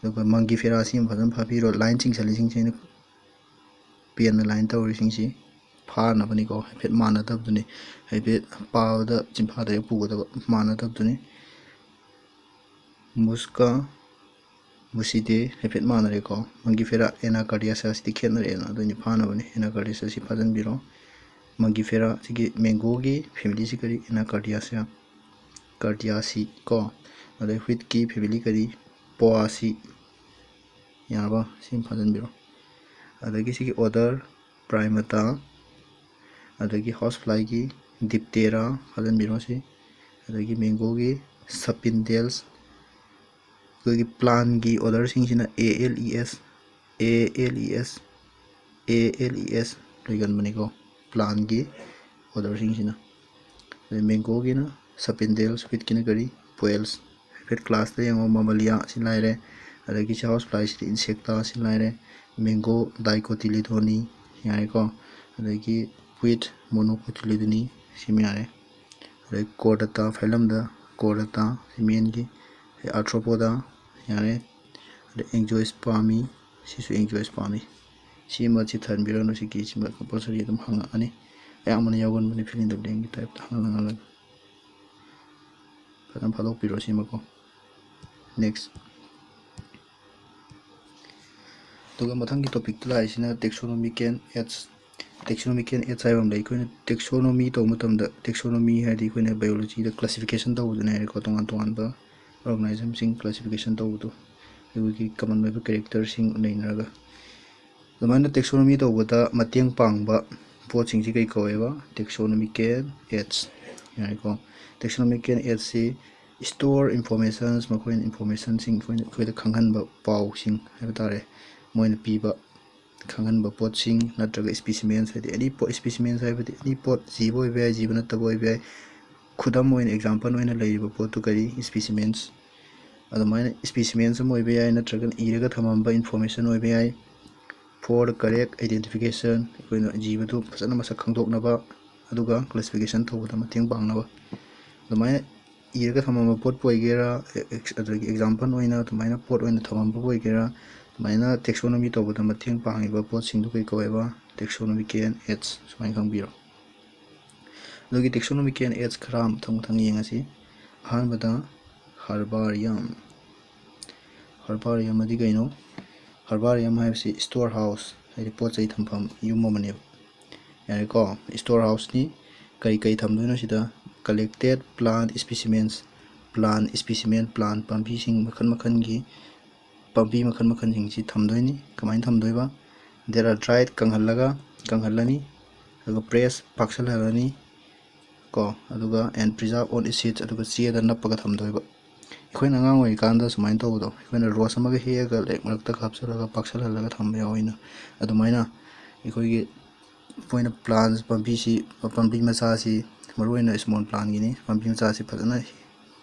ꯑꯗꯨꯒ ꯃꯪꯒꯤꯐꯦꯔꯥꯁꯤ ꯑꯃ ꯐꯖꯅ ꯐꯥꯕꯤꯔꯣ꯫ ꯂꯥꯏꯟ ꯆꯤꯡꯁꯤꯜꯂꯤꯁꯤꯡꯁꯤ ꯑꯩꯅ ꯄꯦꯟꯅ ꯂꯥꯏꯟ ꯇꯧꯔꯤꯁꯤꯡꯁꯤ ꯐꯥꯅꯕꯅꯤꯀꯣ꯫ ꯍꯥꯏꯐꯦꯠ ꯃꯥꯟꯅꯗꯕꯗꯨꯅꯤ, ꯍꯥꯏꯐꯦꯠ ꯄꯥꯕꯗ ꯆꯤꯟꯐꯥꯗ ꯍꯦꯛ ꯄꯨꯒꯗꯕ ꯃꯥꯟꯅꯗꯕꯗꯨꯅꯤ꯫ ꯃꯨꯁꯀꯥ ꯃꯨꯁꯤꯗꯦ ꯍꯥꯏꯐꯦꯠ ꯃꯥꯟꯅꯔꯦꯀꯣ꯫ ꯃꯪꯒꯤꯐꯦꯔꯥ ꯑꯦꯅꯥꯀꯥꯔꯗꯤꯌꯥꯁꯤꯗꯤ ꯈꯦꯠꯅꯔꯛꯑꯦꯅ, ꯑꯗꯨꯅꯤ ꯐꯥꯅꯕꯅꯤ꯫ ꯑꯦꯅꯥꯀꯥꯔꯗꯤꯌꯥꯁꯤ ꯐꯥꯖꯤꯟꯕꯤꯔꯣ꯫ ꯃꯪꯒꯤꯐꯦꯔꯥ ꯁꯤꯒꯤ ꯃꯦꯡꯒꯣꯒꯤ ꯐꯦꯃꯤꯂꯤꯁꯤ ꯀꯔꯤ? ꯑꯦꯅꯥꯀꯥꯔꯗꯤꯌꯥꯁꯤꯌꯥ, ꯀꯥꯔꯗꯤꯌꯥꯁꯤ ꯀꯣ꯫ ꯑꯗꯩ ꯍꯨꯏꯠꯀꯤ ꯐꯦꯃꯤꯂꯤ ꯀꯔꯤ? ꯄꯣꯑꯥꯁꯤ꯫ ꯌꯥꯔꯕ? ꯁꯤ ꯑꯃ ꯐꯥꯖꯤꯟꯕꯤꯔꯣ꯫ ꯑꯗꯒꯤ ꯁꯤꯒꯤ ꯑꯣꯔꯗꯔ ꯄ꯭ꯔꯥꯏꯃꯇꯥ, ꯑꯗꯒꯤ ꯍꯥꯎꯁ ꯐ꯭ꯂꯥꯏꯒꯤ ꯗꯤꯞꯇꯦꯔꯥ ꯐꯥꯖꯤꯟꯕꯤꯔꯣ ꯁꯤ꯫ ꯑꯗꯒꯤ ꯃꯦꯡꯒꯣꯒꯤ ꯁꯄꯤꯟꯗꯦꯜꯁ꯫ ꯑꯩꯈꯣꯏꯒꯤ ꯄ꯭ꯂꯥꯟꯒꯤ ꯑꯣꯔꯗꯔꯁꯤꯡꯁꯤꯅ A L E S, A L E S, A L E S ꯂꯣꯏꯒꯟꯕꯅꯤꯀꯣ, ꯄ꯭ꯂꯥꯟꯒꯤ ꯑꯣꯔꯗꯔꯁꯤꯡꯁꯤꯅ꯫ ꯑꯗꯩ ꯃꯦꯡꯒꯣꯒꯤꯅ ꯁꯄꯤꯟꯗꯦꯜꯁ, ꯍꯨꯏꯠꯀꯤꯅ ꯀꯔꯤ? ꯄꯣꯑꯦꯜꯁ꯫ ꯍꯥꯏꯐꯦꯠ ꯀ꯭ꯂꯥꯁꯇ ꯌꯦꯡꯉꯣ, ꯃꯃꯥꯂꯤꯌꯥ ꯁꯤ ꯂꯥꯏꯔꯦ, ꯑꯗꯒꯤ ꯁꯤ ꯍꯥꯎꯁ ꯐ꯭ꯂꯥꯏꯁꯤꯗꯤ ꯏꯟꯁꯦꯛꯇꯥ ꯁꯤ ꯂꯥꯏꯔꯦ, ꯃꯦꯡꯒꯣ ꯗꯥꯏꯀꯣꯇꯤꯂꯤꯗꯣꯅꯤ ꯌꯥꯔꯦꯀꯣ, ꯑꯗꯒꯤ ꯍꯨꯏꯠ ꯃꯣꯅꯣꯀꯣꯇꯤꯂꯤꯗꯣꯅꯤ ꯁꯤꯃ ꯌꯥꯔꯦ꯫ ꯑꯗꯩ ꯀꯣꯔꯗꯇꯥ, ꯐꯥꯏꯂꯝꯗ ꯀꯣꯔꯗꯇꯥ ꯁꯤ ꯃꯦꯟꯒꯤ, ꯑꯗꯩ ꯑꯥꯔꯊ꯭ꯔꯣꯄꯣꯗꯥ ꯌꯥꯔꯦ, ꯑꯗꯩ ꯑꯦꯡꯖꯣꯏꯁꯄꯥꯃꯤ, ꯁꯤꯁꯨ ꯑꯦꯡꯖꯣꯏꯁꯄꯥꯃꯤ꯫ ꯁꯤꯃ ꯆꯤꯊꯍꯟꯕꯤꯔꯅꯨ, ꯁꯤꯒꯤ ꯁꯤꯃ ꯀꯝꯄꯜꯁꯔꯤ ꯑꯗꯨꯝ ꯍꯪꯉꯛꯑꯅꯤ꯫ ꯑꯌꯥꯝꯕꯅ ꯌꯥꯎꯒꯟꯕꯅꯤ, fill in the blankꯀꯤ typeꯇ ꯍꯪꯍꯜ ꯍꯪꯍꯜꯂꯒ꯫ ꯐꯖꯅ ꯐꯥꯗꯣꯛꯄꯤꯔꯣ ꯁꯤꯃꯀꯣ꯫ Next꯫ ꯑꯗꯨꯒ ꯃꯊꯪꯒꯤ topicꯇ ꯂꯥꯛꯏꯁꯤꯅ taxonomical aids꯫ Taxonomical aids ꯍꯥꯏꯕ ꯑꯃ ꯂꯩ꯫ ꯑꯩꯈꯣꯏꯅ taxonomy ꯇꯧꯕ ꯃꯇꯝꯗ, taxonomy ꯍꯥꯏꯗꯤ ꯑꯩꯈꯣꯏꯅ biologyꯗ classification ꯇꯧꯕꯗꯨꯅꯦ ꯍꯥꯏꯔꯦꯀꯣ, ꯇꯣꯉꯥꯟ ꯇꯣꯉꯥꯟꯕ organismꯁꯤꯡ classification ꯇꯧꯕꯗꯣ, ꯑꯩꯈꯣꯏꯒꯤ common ꯑꯣꯏꯕ characterꯁꯤꯡ ꯅꯩꯅꯔꯒ꯫ ꯑꯗꯨꯃꯥꯏꯅ taxonomy ꯇꯧꯕꯗ ꯃꯇꯦꯡ ꯄꯥꯡꯕ ꯄꯣꯠꯁꯤꯡꯁꯤ ꯀꯩ ꯀꯧꯋꯦꯕ? Taxonomical aids ꯍꯥꯏꯀꯣ꯫ Taxonomical aidsꯁꯤ store informations, ꯃꯈꯣꯏꯅ informationꯁꯤꯡ ꯑꯩꯈꯣꯏꯅ, ꯑꯩꯈꯣꯏꯗ ꯈꯪꯍꯟꯕ ꯄꯥꯎꯁꯤꯡ ꯍꯥꯏꯕ ꯇꯥꯔꯦ, ꯃꯣꯏꯅ ꯄꯤꯕ ꯈꯪꯍꯟꯕ ꯄꯣꯠꯁꯤꯡ ꯅꯠꯇ꯭ꯔꯒ specimens, ꯍꯥꯏꯗꯤ any ꯄꯣꯠ, specimens ꯍꯥꯏꯕꯗꯤ any ꯄꯣꯠ, ꯖꯤꯕ ꯑꯣꯏꯕ ꯌꯥꯏ, ꯖꯤꯕ ꯅꯠꯇꯕ ꯑꯣꯏꯕ ꯌꯥꯏ꯫ ꯈꯨꯗꯝ ꯑꯣꯏꯅ, example ꯑꯣꯏꯅ ꯂꯩꯔꯤꯕ ꯄꯣꯠꯇꯨ ꯀꯔꯤ? Specimens꯫ ꯑꯗꯨꯃꯥꯏꯅ specimens ꯑꯃ ꯑꯣꯏꯕ ꯌꯥꯏ, ꯅꯠꯇ꯭ꯔꯒꯅ ꯏꯔꯒ ꯊꯝꯃꯝꯕ information ꯑꯣꯏꯕ ꯌꯥꯏ꯫ For the correct identification, ꯑꯩꯈꯣꯏꯅ ꯖꯤꯕꯗꯨ ꯐꯖꯅ ꯃꯁꯛ ꯈꯪꯗꯣꯛꯅꯕ, ꯑꯗꯨꯒ classification ꯇꯧꯕꯗ ꯃꯇꯦꯡ ꯄꯥꯡꯅꯕ꯫ ꯑꯗꯨꯃꯥꯏꯅ ꯏꯔꯒ ꯊꯝꯃꯝꯕ ꯄꯣꯠꯄꯨ ꯑꯣꯏꯒꯦꯔꯥ, ꯑꯦꯛꯁ-, ꯑꯗꯒꯤ example ꯑꯣꯏꯅ ꯑꯗꯨꯃꯥꯏꯅ ꯄꯣꯠ ꯑꯣꯏꯅ ꯊꯝꯃꯝꯕꯕꯨ ꯑꯣꯏꯒꯦꯔꯥ, ꯑꯗꯨꯃꯥꯏꯅ taxonomy ꯇꯧꯕꯗ ꯃꯇꯦꯡ ꯄꯥꯡꯉꯤꯕ ꯄꯣꯠꯁꯤꯡꯗꯨ ꯀꯩ ꯀꯧꯋꯦꯕ? Taxonomical aids ꯁꯨꯃꯥꯏꯅ ꯈꯪꯕꯤꯔꯣ꯫ ꯑꯗꯨꯒꯤ taxonomical aids ꯈꯔ ꯃꯊꯪ ꯃꯊꯪ ꯌꯦꯡꯉꯁꯤ꯫ ꯑꯍꯥꯟꯕꯗ herbarium꯫ Herbarium ꯑꯗꯤ ꯀꯩꯅꯣ? Herbarium ꯍꯥꯏꯕꯁꯤ store house, ꯍꯥꯏꯗꯤ ꯄꯣꯠ ꯆꯩ ꯊꯝꯐꯝ, ꯌꯨꯝ ꯑꯃꯅꯦꯕ꯫ ꯌꯥꯔꯦꯀꯣ? Store houseꯅꯤ꯫ ꯀꯔꯤ ꯀꯔꯤ ꯊꯝꯗꯣꯏꯅꯣ ꯁꯤꯗ? Collected plant specimens, plant specimen, plant ꯄꯥꯝꯕꯤꯁꯤꯡ ꯃꯈꯜ ꯃꯈꯜꯒꯤ ꯄꯥꯝꯕꯤ ꯃꯈꯜ ꯃꯈꯜꯁꯤꯡꯁꯤ ꯊꯝꯗꯣꯏꯅꯤ꯫ ꯀꯃꯥꯏꯅ ꯊꯝꯗꯣꯏꯕ? They are dried, ꯀꯪꯍꯜꯂꯒ, ꯀꯪꯍꯜꯂꯅꯤ, ꯑꯗꯨꯒ press, ꯄꯥꯛꯁꯜꯍꯜꯂꯅꯤ ꯀꯣ, ꯑꯗꯨꯒ and preserve on sheets, ꯑꯗꯨꯒ ꯆꯦꯗ ꯅꯞꯄꯒ ꯊꯝꯗꯣꯏꯕ꯫ ꯑꯩꯈꯣꯏꯅ ꯑꯉꯥꯡ ꯑꯣꯏꯔꯤꯀꯥꯟꯗ ꯁꯨꯃꯥꯏꯅ ꯇꯧꯕꯗꯣ, ꯑꯩꯈꯣꯏꯅ rose ꯑꯃꯒ ꯍꯦꯛꯑꯒ ꯂꯥꯏꯔꯤꯛ ꯃꯔꯛꯇ ꯍꯥꯞꯆꯜꯂꯒ ꯄꯥꯛꯁꯜꯍꯜꯂꯒ ꯊꯝꯕ ꯌꯥꯎꯋꯤꯅ, ꯑꯗꯨꯃꯥꯏꯅ ꯑꯩꯈꯣꯏꯒꯤ ꯑꯩꯈꯣꯏꯅ plants, ꯄꯥꯝꯕꯤꯁꯤ, ꯄꯥꯝꯕꯤ ꯃꯆꯥꯁꯤ, ꯃꯔꯨꯑꯣꯏꯅ small plantꯒꯤꯅꯤ, ꯄꯥꯝꯕꯤ ꯃꯆꯥꯁꯤ ꯐꯖꯅ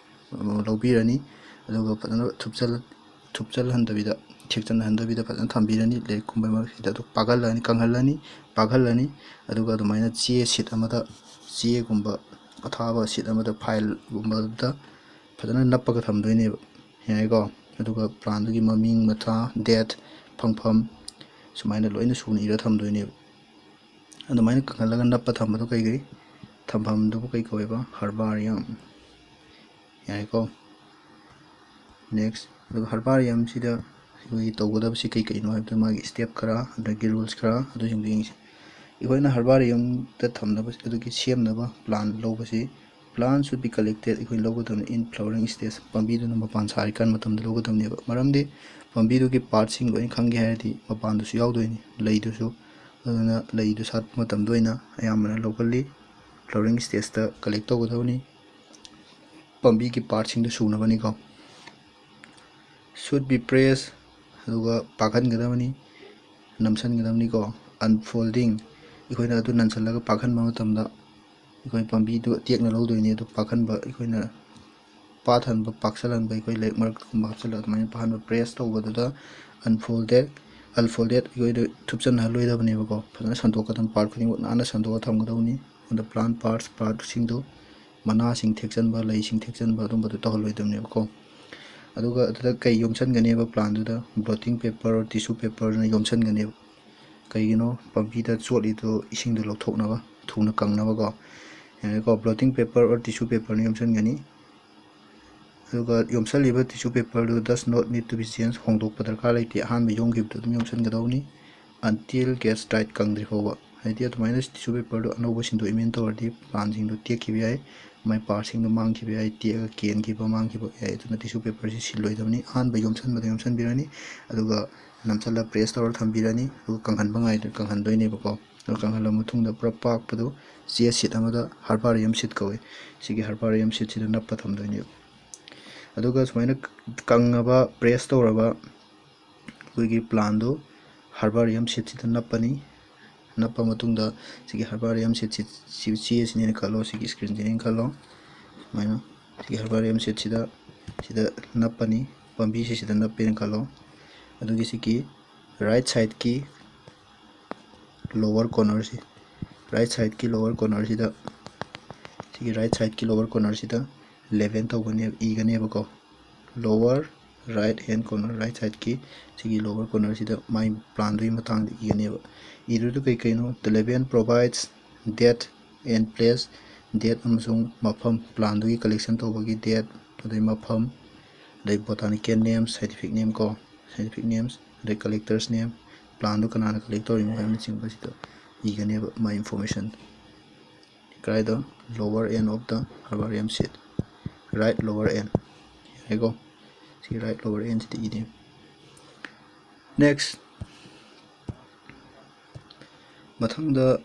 ꯂꯧꯕꯤꯔꯅꯤ꯫ ꯑꯗꯨꯒ ꯐꯖꯅ ꯊꯨꯞꯆꯜ-, ꯊꯨꯞꯆꯜꯍꯟꯗꯕꯤꯗ, ꯊꯦꯛꯆꯟꯍꯟꯗꯕꯤꯗ ꯐꯖꯅ ꯊꯝꯕꯤꯔꯅꯤ꯫ ꯂꯥꯏꯔꯤꯛꯀꯨꯝꯕ ꯃꯔꯛꯁꯤꯗ ꯑꯗꯨ ꯄꯥꯛꯍꯜꯂꯅꯤ, ꯀꯪꯍꯜꯂꯅꯤ, ꯄꯥꯛꯍꯜꯂꯅꯤ꯫ ꯑꯗꯨꯒ ꯑꯗꯨꯃꯥꯏꯅ ꯆꯦ sheet ꯑꯃꯗ, ꯆꯦꯒꯨꯝꯕ ꯑꯊꯥꯕ sheet ꯑꯃꯗ, fileꯒꯨꯝꯕꯗ ꯐꯖꯅ ꯅꯞꯄꯒ ꯊꯝꯗꯣꯏꯅꯦꯕ꯫ ꯌꯥꯏꯀꯣ? ꯑꯗꯨꯒ plantꯗꯨꯒꯤ ꯃꯃꯤꯡ, ꯃꯊꯥ, date, ꯐꯪꯐꯝ, ꯁꯨꯃꯥꯏꯅ ꯂꯣꯏꯅ ꯁꯨꯅ ꯏꯔ ꯊꯝꯗꯣꯏꯅꯦꯕ꯫ ꯑꯗꯨꯃꯥꯏꯅ ꯀꯪꯍꯜꯂꯒ ꯅꯞꯄ ꯊꯝꯕꯗꯣ ꯀꯩ ꯀꯩ ꯊꯝꯐꯝꯗꯨꯕꯨ ꯀꯩ ꯀꯧꯋꯦꯕ? Herbarium꯫ ꯌꯥꯔꯦꯀꯣ꯫ Next, ꯑꯗꯨꯒ herbariumꯁꯤꯗ ꯑꯩꯈꯣꯏꯒꯤ ꯇꯧꯒꯗꯕꯁꯤ ꯀꯩ ꯀꯩꯅꯣ ꯍꯥꯏꯕꯗ, ꯃꯥꯒꯤ step ꯈꯔ, ꯑꯗꯒꯤ rules ꯈꯔ, ꯑꯗꯨꯁꯤꯡꯗꯣ ꯌꯦꯡꯁꯤ꯫ ꯑꯩꯈꯣꯏꯅ herbariumꯗ ꯊꯝꯅꯕ, ꯑꯗꯨꯒꯤ ꯁꯦꯝꯅꯕ plant ꯂꯧꯕꯁꯤ, plant should be collected, ꯑꯩꯈꯣꯏ ꯂꯧꯒꯗꯕꯅꯤ in flowering stage, ꯄꯥꯝꯕꯤꯗꯨꯅ ꯃꯄꯥꯟ ꯁꯥꯔꯤꯀꯥꯟ ꯃꯇꯝꯗ ꯂꯧꯒꯗꯕꯅꯦꯕ꯫ ꯃꯔꯝꯗꯤ ꯄꯥꯝꯕꯤꯗꯨꯒꯤ partꯁꯤꯡ ꯂꯣꯏꯅ ꯈꯪꯒꯦ ꯍꯥꯏꯔꯗꯤ ꯃꯄꯥꯟꯗꯨꯁꯨ ꯌꯥꯎꯗꯣꯏꯅꯤ, ꯂꯩꯗꯨꯁꯨ꯫ ꯑꯗꯨꯅ ꯂꯩꯗꯨ ꯁꯥꯠꯄ ꯃꯇꯝꯗ ꯑꯣꯏꯅ ꯑꯌꯥꯝꯕꯅ ꯂꯧꯒꯜꯂꯤ꯫ Flowering stageꯇ collect ꯇꯧꯒꯗꯕꯅꯤ, ꯄꯥꯝꯕꯤꯒꯤ partꯁꯤꯡꯗꯨ ꯁꯨꯅꯕꯅꯤꯀꯣ꯫ Should be pressed, ꯑꯗꯨꯒ ꯄꯥꯛꯍꯟꯒꯗꯕꯅꯤ, ꯅꯝꯁꯤꯟꯒꯗꯕꯅꯤꯀꯣ꯫ Unfolding, ꯑꯩꯈꯣꯏꯅ ꯑꯗꯨ ꯅꯟꯁꯤꯜꯂꯒ ꯄꯥꯛꯍꯟꯕ ꯃꯇꯝꯗ ꯑꯩꯈꯣꯏ ꯄꯥꯝꯕꯤꯗꯨ ꯇꯦꯛꯅ ꯂꯧꯗꯣꯏꯅꯤ꯫ ꯑꯗꯨ ꯄꯥꯛꯍꯟꯕ, ꯑꯩꯈꯣꯏꯅ ꯄꯥꯠꯍꯟꯕ, ꯄꯥꯛꯁꯜꯍꯟꯕ, ꯑꯩꯈꯣꯏ ꯂꯥꯏꯔꯤꯛ ꯃꯔꯛꯇꯒꯨꯝꯕ ꯍꯥꯞꯆꯤꯜꯂꯒ ꯑꯗꯨꯃꯥꯏꯅ ꯄꯥꯛꯍꯟꯕ, press ꯇꯧꯕꯗꯨꯗ unfolded, unfolded ꯑꯩꯈꯣꯏꯗ ꯊꯨꯞꯆꯟꯍꯜꯂꯣꯏꯗꯕꯅꯦꯕꯀꯣ꯫ ꯐꯖꯅ ꯁꯟꯗꯣꯛꯀꯗꯕꯅꯤ, part ꯈꯨꯗꯤꯡꯃꯛ ꯅꯥꯟꯅ ꯁꯟꯗꯣꯛꯑ ꯊꯝꯒꯗꯕꯅꯤ꯫ ꯑꯗ plant parts, partꯁꯤꯡꯗꯣ, ꯃꯅꯥꯁꯤꯡ ꯊꯦꯛꯆꯟꯕ, ꯂꯩꯁꯤꯡ ꯊꯦꯛꯆꯟꯕ, ꯑꯗꯨꯝꯕꯗꯣ ꯇꯧꯍꯜꯂꯣꯏꯗꯕꯅꯦꯕꯀꯣ꯫ ꯑꯗꯨꯒ ꯑꯗꯨꯗ ꯀꯩ ꯌꯣꯝꯁꯟꯒꯅꯦꯕ plantꯗꯨꯗ? Blotting paper or tissue paperꯅ ꯌꯣꯝꯁꯟꯒꯅꯦꯕ꯫ ꯀꯩꯒꯤꯅꯣ? ꯄꯥꯝꯕꯤꯗ ꯆꯣꯠꯂꯤꯗꯣ ꯏꯁꯤꯡꯗꯣ ꯂꯧꯊꯣꯛꯅꯕ, ꯊꯨꯅ ꯀꯪꯅꯕꯀꯣ꯫ ꯌꯥꯔꯦꯀꯣ, blotting paper or tissue paperꯅ ꯌꯣꯝꯁꯟꯒꯅꯤ꯫ ꯑꯗꯨꯒ ꯌꯣꯝꯁꯜꯂꯤꯕ tissue paperꯗꯨ does not need to be changed, ꯍꯣꯡꯗꯣꯛꯄ ꯗꯔꯀꯥꯔ ꯂꯩꯇꯦ, ꯑꯍꯥꯟꯕ ꯌꯣꯝꯈꯤꯕꯗꯨ ꯑꯗꯨꯝ ꯌꯣꯝꯁꯟꯒꯗꯧꯕꯅꯤ, until gets dried, ꯀꯪꯗ꯭ꯔꯤ ꯐꯥꯎꯕ꯫ ꯍꯥꯏꯗꯤ ꯑꯗꯨꯃꯥꯏꯅ tissue paperꯗꯨ ꯑꯅꯧꯕ ꯁꯤꯟꯗꯣꯛ ꯏꯃꯦꯟ ꯇꯧꯔꯗꯤ plantꯁꯤꯡꯗꯣ ꯇꯦꯛꯈꯤꯕ ꯌꯥꯏ, ꯃꯥꯏ partꯁꯤꯡꯗꯣ ꯃꯥꯡꯈꯤꯕ ꯌꯥꯏ, ꯇꯦꯛꯑꯒ ꯀꯦꯟꯈꯤꯕ, ꯃꯥꯡꯈꯤꯕ ꯌꯥꯏ꯫ ꯑꯗꯨꯅ tissue paperꯁꯤ ꯁꯤꯜꯂꯣꯏꯗꯕꯅꯤ, ꯑꯍꯥꯟꯕ ꯌꯣꯝꯁꯟꯕꯗ ꯌꯣꯝꯁꯟꯕꯤꯔꯅꯤ, ꯑꯗꯨꯒ ꯅꯝꯁꯜꯂ press ꯇꯧꯔ ꯊꯝꯕꯤꯔꯅꯤ, ꯑꯗꯨꯒ ꯀꯪꯍꯟꯕ ꯉꯥꯏ-, ꯀꯪꯍꯟꯗꯣꯏꯅꯦꯕꯀꯣ꯫ ꯑꯗꯨ ꯀꯪꯍꯜꯂ ꯃꯇꯨꯡꯗ ꯄꯨꯔꯥ ꯄꯥꯛꯄꯗꯣ ꯆꯦ sheet ꯑꯃꯗ herbarium sheet ꯀꯧꯏ꯫ ꯁꯤꯒꯤ herbarium sheetꯁꯤꯗ ꯅꯞꯄ ꯊꯝꯗꯣꯏꯅꯦꯕ꯫ ꯑꯗꯨꯒ ꯁꯨꯃꯥꯏꯅ ꯀꯪꯉꯕ, press ꯇꯧꯔꯕ ꯑꯩꯈꯣꯏꯒꯤ plantꯗꯨ herbarium sheetꯁꯤꯗ ꯅꯞꯄꯅꯤ꯫ ꯅꯞꯄ ꯃꯇꯨꯡꯗ ꯁꯤꯒꯤ herbarium sheetꯁꯤ, ꯁꯤ ꯆꯦꯁꯤꯅꯦꯅ ꯈꯜꯂꯣ, ꯁꯤꯒꯤ screenꯁꯤꯅꯦꯅ ꯈꯜꯂꯣ꯫ ꯁꯨꯃꯥꯏꯅ ꯁꯤꯒꯤ herbarium sheetꯁꯤꯗ, ꯁꯤꯗ ꯅꯞꯄꯅꯤ, ꯄꯥꯝꯕꯤꯁꯤ ꯁꯤꯗ ꯅꯞꯄꯦꯅ ꯈꯜꯂꯣ꯫ ꯑꯗꯨꯒꯤ ꯁꯤꯒꯤ right sideꯀꯤ lower cornerꯁꯤ, right sideꯀꯤ lower cornerꯁꯤꯗ, ꯁꯤꯒꯤ right sideꯀꯤ lower cornerꯁꯤꯗ eleven ꯇꯧꯒꯅꯦꯕ, ꯏꯒꯅꯦꯕꯀꯣ꯫ Lower right hand corner, right sideꯀꯤ ꯁꯤꯒꯤ lower cornerꯁꯤꯗ ꯃꯥꯏ planꯗꯨꯒꯤ ꯃꯇꯥꯡꯗ ꯏꯒꯅꯦꯕ꯫ ꯏꯗꯣꯏꯗꯣ ꯀꯩ ꯀꯩꯅꯣ? The label provides date and place, date ꯑꯃꯁꯨꯡ ꯃꯐꯝ, planꯗꯨꯒꯤ collection ꯇꯧꯕꯒꯤ date, ꯑꯗꯩ ꯃꯐꯝ, ꯑꯗꯩ botanical names, scientific name ꯀꯣ, scientific names, ꯑꯗꯩ collector's name, planꯗꯨ ꯀꯅꯥꯅ collect ꯇꯧꯔꯤꯅꯣ ꯍꯥꯏꯕꯅꯆꯤꯡꯕꯁꯤꯗ ꯏꯒꯅꯦꯕ ꯃꯥꯏ information꯫ ꯀꯗꯥꯏꯗ? Lower end of the herbarium sheet, right lower end꯫ ꯌꯥꯔꯦꯀꯣ? ꯁꯤ right lower endꯁꯤꯗ ꯏꯅꯦ꯫ Next, ꯃꯊꯪꯗ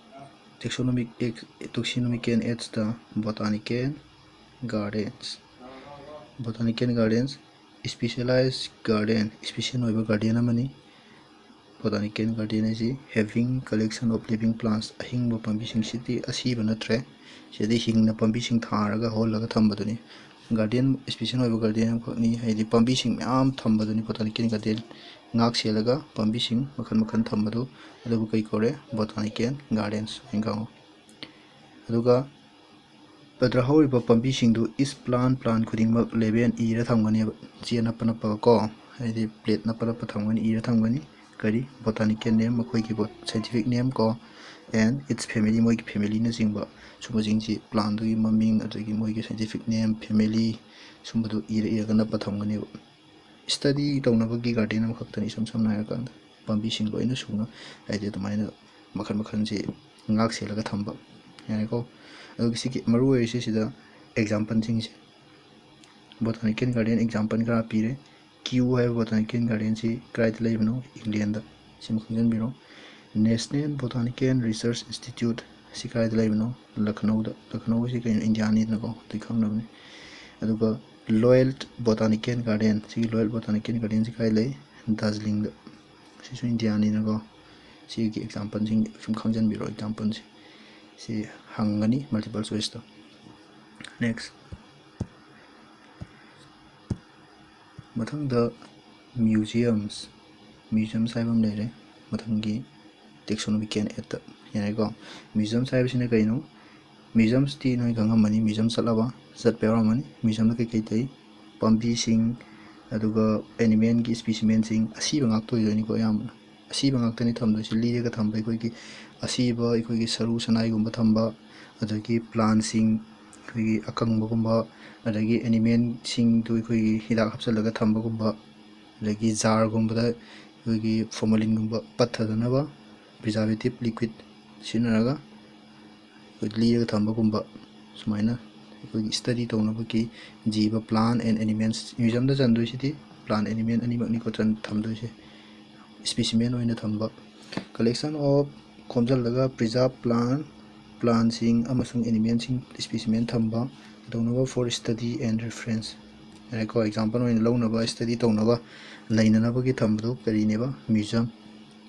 taxonomic, taxonomical aids to botanical gardens꯫ Botanical gardens, specialized garden, special ꯑꯣꯏꯕ garden ꯑꯃꯅꯤ꯫ Botanical garden ꯑꯁꯤ having collection of living plants, ꯑꯍꯤꯡꯕ ꯄꯥꯝꯕꯤꯁꯤꯡꯁꯤꯗꯤ ꯑꯁꯤꯕ ꯅꯠꯇ꯭ꯔꯦ, ꯁꯤꯗꯤ ꯍꯤꯡꯅ ꯄꯥꯝꯕꯤꯁꯤꯡ ꯊꯥꯔꯒ ꯍꯧꯍꯜꯂꯒ ꯊꯝꯕꯗꯨꯅꯤ꯫ Garden, special ꯑꯣꯏꯕ garden ꯑꯃꯈꯛꯅꯤ, ꯍꯥꯏꯗꯤ ꯄꯥꯝꯕꯤꯁꯤꯡ ꯃꯌꯥꯝ ꯊꯝꯕꯗꯨꯅꯤ botanical garden꯫ ꯉꯥꯛ ꯁꯦꯜꯂꯒ ꯄꯥꯝꯕꯤꯁꯤꯡ ꯃꯈꯜ ꯃꯈꯜ ꯊꯝꯕꯗꯨ, ꯑꯗꯨꯕꯨ ꯀꯩ ꯀꯧꯔꯦ? Botanical gardens ꯍꯥꯏꯅ ꯈꯪꯉꯨ꯫ ꯑꯗꯨꯒ ꯑꯗꯨꯗ ꯍꯧꯔꯤꯕ ꯄꯥꯝꯕꯤꯁꯤꯡꯗꯨ each plant, plant ꯈꯨꯗꯤꯡꯃꯛ label ꯏꯔ ꯊꯝꯒꯅꯦꯕ, ꯆꯦ ꯅꯞꯄ ꯅꯞꯄꯒ ꯀꯣ, ꯍꯥꯏꯗꯤ plate ꯅꯞꯄ ꯅꯞꯄ ꯊꯝꯒꯅꯤ, ꯏꯔ ꯊꯝꯒꯅꯤ꯫ ꯀꯔꯤ? Botanical name, ꯃꯈꯣꯏꯒꯤ bot-, scientific name ꯀꯣ, and its family, ꯃꯣꯏꯒꯤ familyꯅꯆꯤꯡꯕ, ꯁꯨꯝꯕꯁꯤꯡꯁꯤ plantꯗꯨꯒꯤ ꯃꯃꯤꯡ, ꯑꯗꯒꯤ ꯃꯣꯏꯒꯤ scientific name, family, ꯁꯨꯝꯕꯗꯨ ꯏꯔ ꯏꯔꯒ ꯅꯞꯄ ꯊꯝꯒꯅꯦꯕ꯫ Study ꯇꯧꯅꯕꯒꯤ garden ꯑꯃꯈꯛꯇꯅꯤ, ꯏꯁꯝ ꯁꯝꯅ ꯍꯥꯏꯔꯀꯥꯟꯗ ꯄꯥꯝꯕꯤꯁꯤꯡ ꯂꯣꯏꯅ ꯁꯨꯅ, ꯍꯥꯏꯗꯤ ꯑꯗꯨꯃꯥꯏꯅ ꯃꯈꯜ ꯃꯈꯜꯁꯦ ꯉꯥꯛ ꯁꯦꯜꯂꯒ ꯊꯝꯕ꯫ ꯌꯥꯔꯦꯀꯣ? ꯑꯗꯨꯒ ꯁꯤꯒꯤ ꯃꯔꯨ ꯑꯣꯏꯔꯤꯁꯦ ꯁꯤꯗ exampleꯁꯤꯡꯁꯦ, botanical garden example ꯈꯔ ꯄꯤꯔꯦ꯫ ꯀꯤꯌꯨ ꯍꯥꯏꯕ botanical gardenꯁꯤ ꯀꯗꯥꯏꯗ ꯂꯩꯕꯅꯣ? Englandꯗ꯫ ꯁꯤꯃ ꯈꯪꯖꯤꯟꯕꯤꯔꯣ꯫ National Botanical Research Institute ꯁꯤ ꯀꯗꯥꯏꯗ ꯂꯩꯕꯅꯣ? ꯂꯈꯅꯧꯗ꯫ ꯂꯈꯅꯧ ꯑꯁꯤ ꯀꯩꯅꯣ? ꯏꯟꯗꯤꯌꯥꯅꯤꯗꯅꯀꯣ, ꯑꯗꯨꯗꯤ ꯈꯪꯅꯕꯅꯤ꯫ ꯑꯗꯨꯒ Lloyd Botanical Garden, ꯁꯤꯒꯤ Lloyd Botanical Gardenꯁꯤ ꯀꯥꯏ ꯂꯩ? ꯗꯥꯔꯖꯤꯂꯤꯡꯗ꯫ ꯁꯤꯁꯨ ꯏꯟꯗꯤꯌꯥꯅꯤꯅꯀꯣ, ꯁꯤꯒꯤ exampleꯁꯤꯡ ꯁꯨꯝ ꯈꯪꯖꯤꯟꯕꯤꯔꯣ, exampleꯁꯦ꯫ ꯁꯤ ꯍꯪꯒꯅꯤ multiple choiceꯇ꯫ Next, ꯃꯊꯪꯗ museums, museums ꯍꯥꯏꯕ ꯑꯃ ꯂꯩꯔꯦ ꯃꯊꯪꯒꯤ taxonomical aidꯇ꯫ ꯌꯥꯔꯦꯀꯣ? Museums ꯍꯥꯏꯕꯁꯤꯅ ꯀꯩꯅꯣ? Museumsꯇꯤ ꯅꯣꯏ ꯈꯪꯉꯝꯃꯅꯤ, museum ꯆꯠꯂꯕ, ꯆꯠꯄ ꯌꯥꯎꯔꯝꯃꯅꯤ꯫ Museumꯗ ꯀꯩꯀꯩ ꯂꯩ? ꯄꯥꯝꯕꯤꯁꯤꯡ, ꯑꯗꯨꯒ ꯑꯦꯅꯤꯃꯦꯜꯒꯤ ꯏꯁꯄꯤꯁꯤꯃꯦꯟꯁꯤꯡ ꯑꯁꯤꯕ ꯉꯥꯛꯇ ꯑꯣꯏꯗꯣꯏꯅꯤꯀꯣ꯫ ꯑꯌꯥꯝꯕꯅ ꯑꯁꯤꯕ ꯉꯥꯛꯇꯅꯤ ꯊꯝꯗꯣꯏꯁꯤ, ꯂꯤꯔꯒ ꯊꯝꯕ꯫ ꯑꯩꯈꯣꯏꯒꯤ ꯑꯁꯤꯕ, ꯑꯩꯈꯣꯏꯒꯤ ꯁꯔꯨ ꯁꯅꯥꯏꯒꯨꯝꯕ ꯊꯝꯕ, ꯑꯗꯒꯤ ꯄ꯭ꯂꯥꯟꯁꯤꯡ, ꯑꯩꯈꯣꯏꯒꯤ ꯑꯀꯪꯕꯒꯨꯝꯕ, ꯑꯗꯒꯤ ꯑꯦꯅꯤꯃꯦꯜꯁꯤꯡꯗꯨ ꯑꯩꯈꯣꯏꯒꯤ ꯍꯤꯗꯥꯛ ꯍꯥꯞꯆꯤꯜꯂꯒ ꯊꯝꯕꯒꯨꯝꯕ, ꯑꯗꯒꯤ ꯖꯥꯔꯒꯨꯝꯕꯗ ꯑꯩꯈꯣꯏꯒꯤ ꯐꯣꯔꯃꯥꯂꯤꯟꯒꯨꯝꯕ ꯄꯠꯊꯗꯅꯕ ꯄ꯭ꯔꯤꯖꯥꯔꯕꯦꯇꯤꯞ ꯂꯤꯀ꯭ꯋꯤꯠ ꯁꯤꯖꯤꯟꯅꯔꯒ ꯑꯩꯈꯣꯏ ꯂꯤꯔꯒ ꯊꯝꯕꯒꯨꯝꯕ, ꯁꯨꯃꯥꯏꯅ ꯑꯩꯈꯣꯏꯒꯤ ꯁ꯭ꯇꯗꯤ ꯇꯧꯅꯕꯒꯤ ꯖꯤꯕ, ꯄ꯭ꯂꯥꯟ ꯑꯦꯟ ꯑꯦꯅꯤꯃꯦꯜꯁ, ꯃ꯭ꯌꯨꯖꯝꯗ ꯆꯟꯗꯣꯏꯁꯤꯗꯤ ꯄ꯭ꯂꯥꯟ ꯑꯦꯅꯤꯃꯦꯜ ꯑꯅꯤꯃꯛꯅꯤꯀꯣ ꯆꯟ-, ꯊꯝꯗꯣꯏꯁꯦ꯫ ꯏꯁꯄꯤꯁꯤꯃꯦꯟ ꯑꯣꯏꯅ ꯊꯝꯕ, collection of, ꯈꯣꯝꯖꯤꯜꯂꯒ ꯄ꯭ꯔꯤꯖꯥꯔꯕ ꯄ꯭ꯂꯥꯟ, ꯄ꯭ꯂꯥꯟꯁꯤꯡ ꯑꯃꯁꯨꯡ ꯑꯦꯅꯤꯃꯦꯜꯁꯤꯡ ꯏꯁꯄꯤꯁꯤꯃꯦꯟ ꯊꯝꯕ, ꯀꯩꯗꯧꯅꯕ? For study and reference꯫ ꯌꯥꯔꯦꯀꯣ, ꯑꯦꯛꯖꯥꯝꯄꯜ ꯑꯣꯏꯅ ꯂꯧꯅꯕ, ꯁ꯭ꯇꯗꯤ ꯇꯧꯅꯕ, ꯅꯩꯅꯅꯕꯒꯤ ꯊꯝꯕꯗꯨ ꯀꯔꯤꯅꯦꯕ? ꯃ꯭ꯌꯨꯖꯝ꯫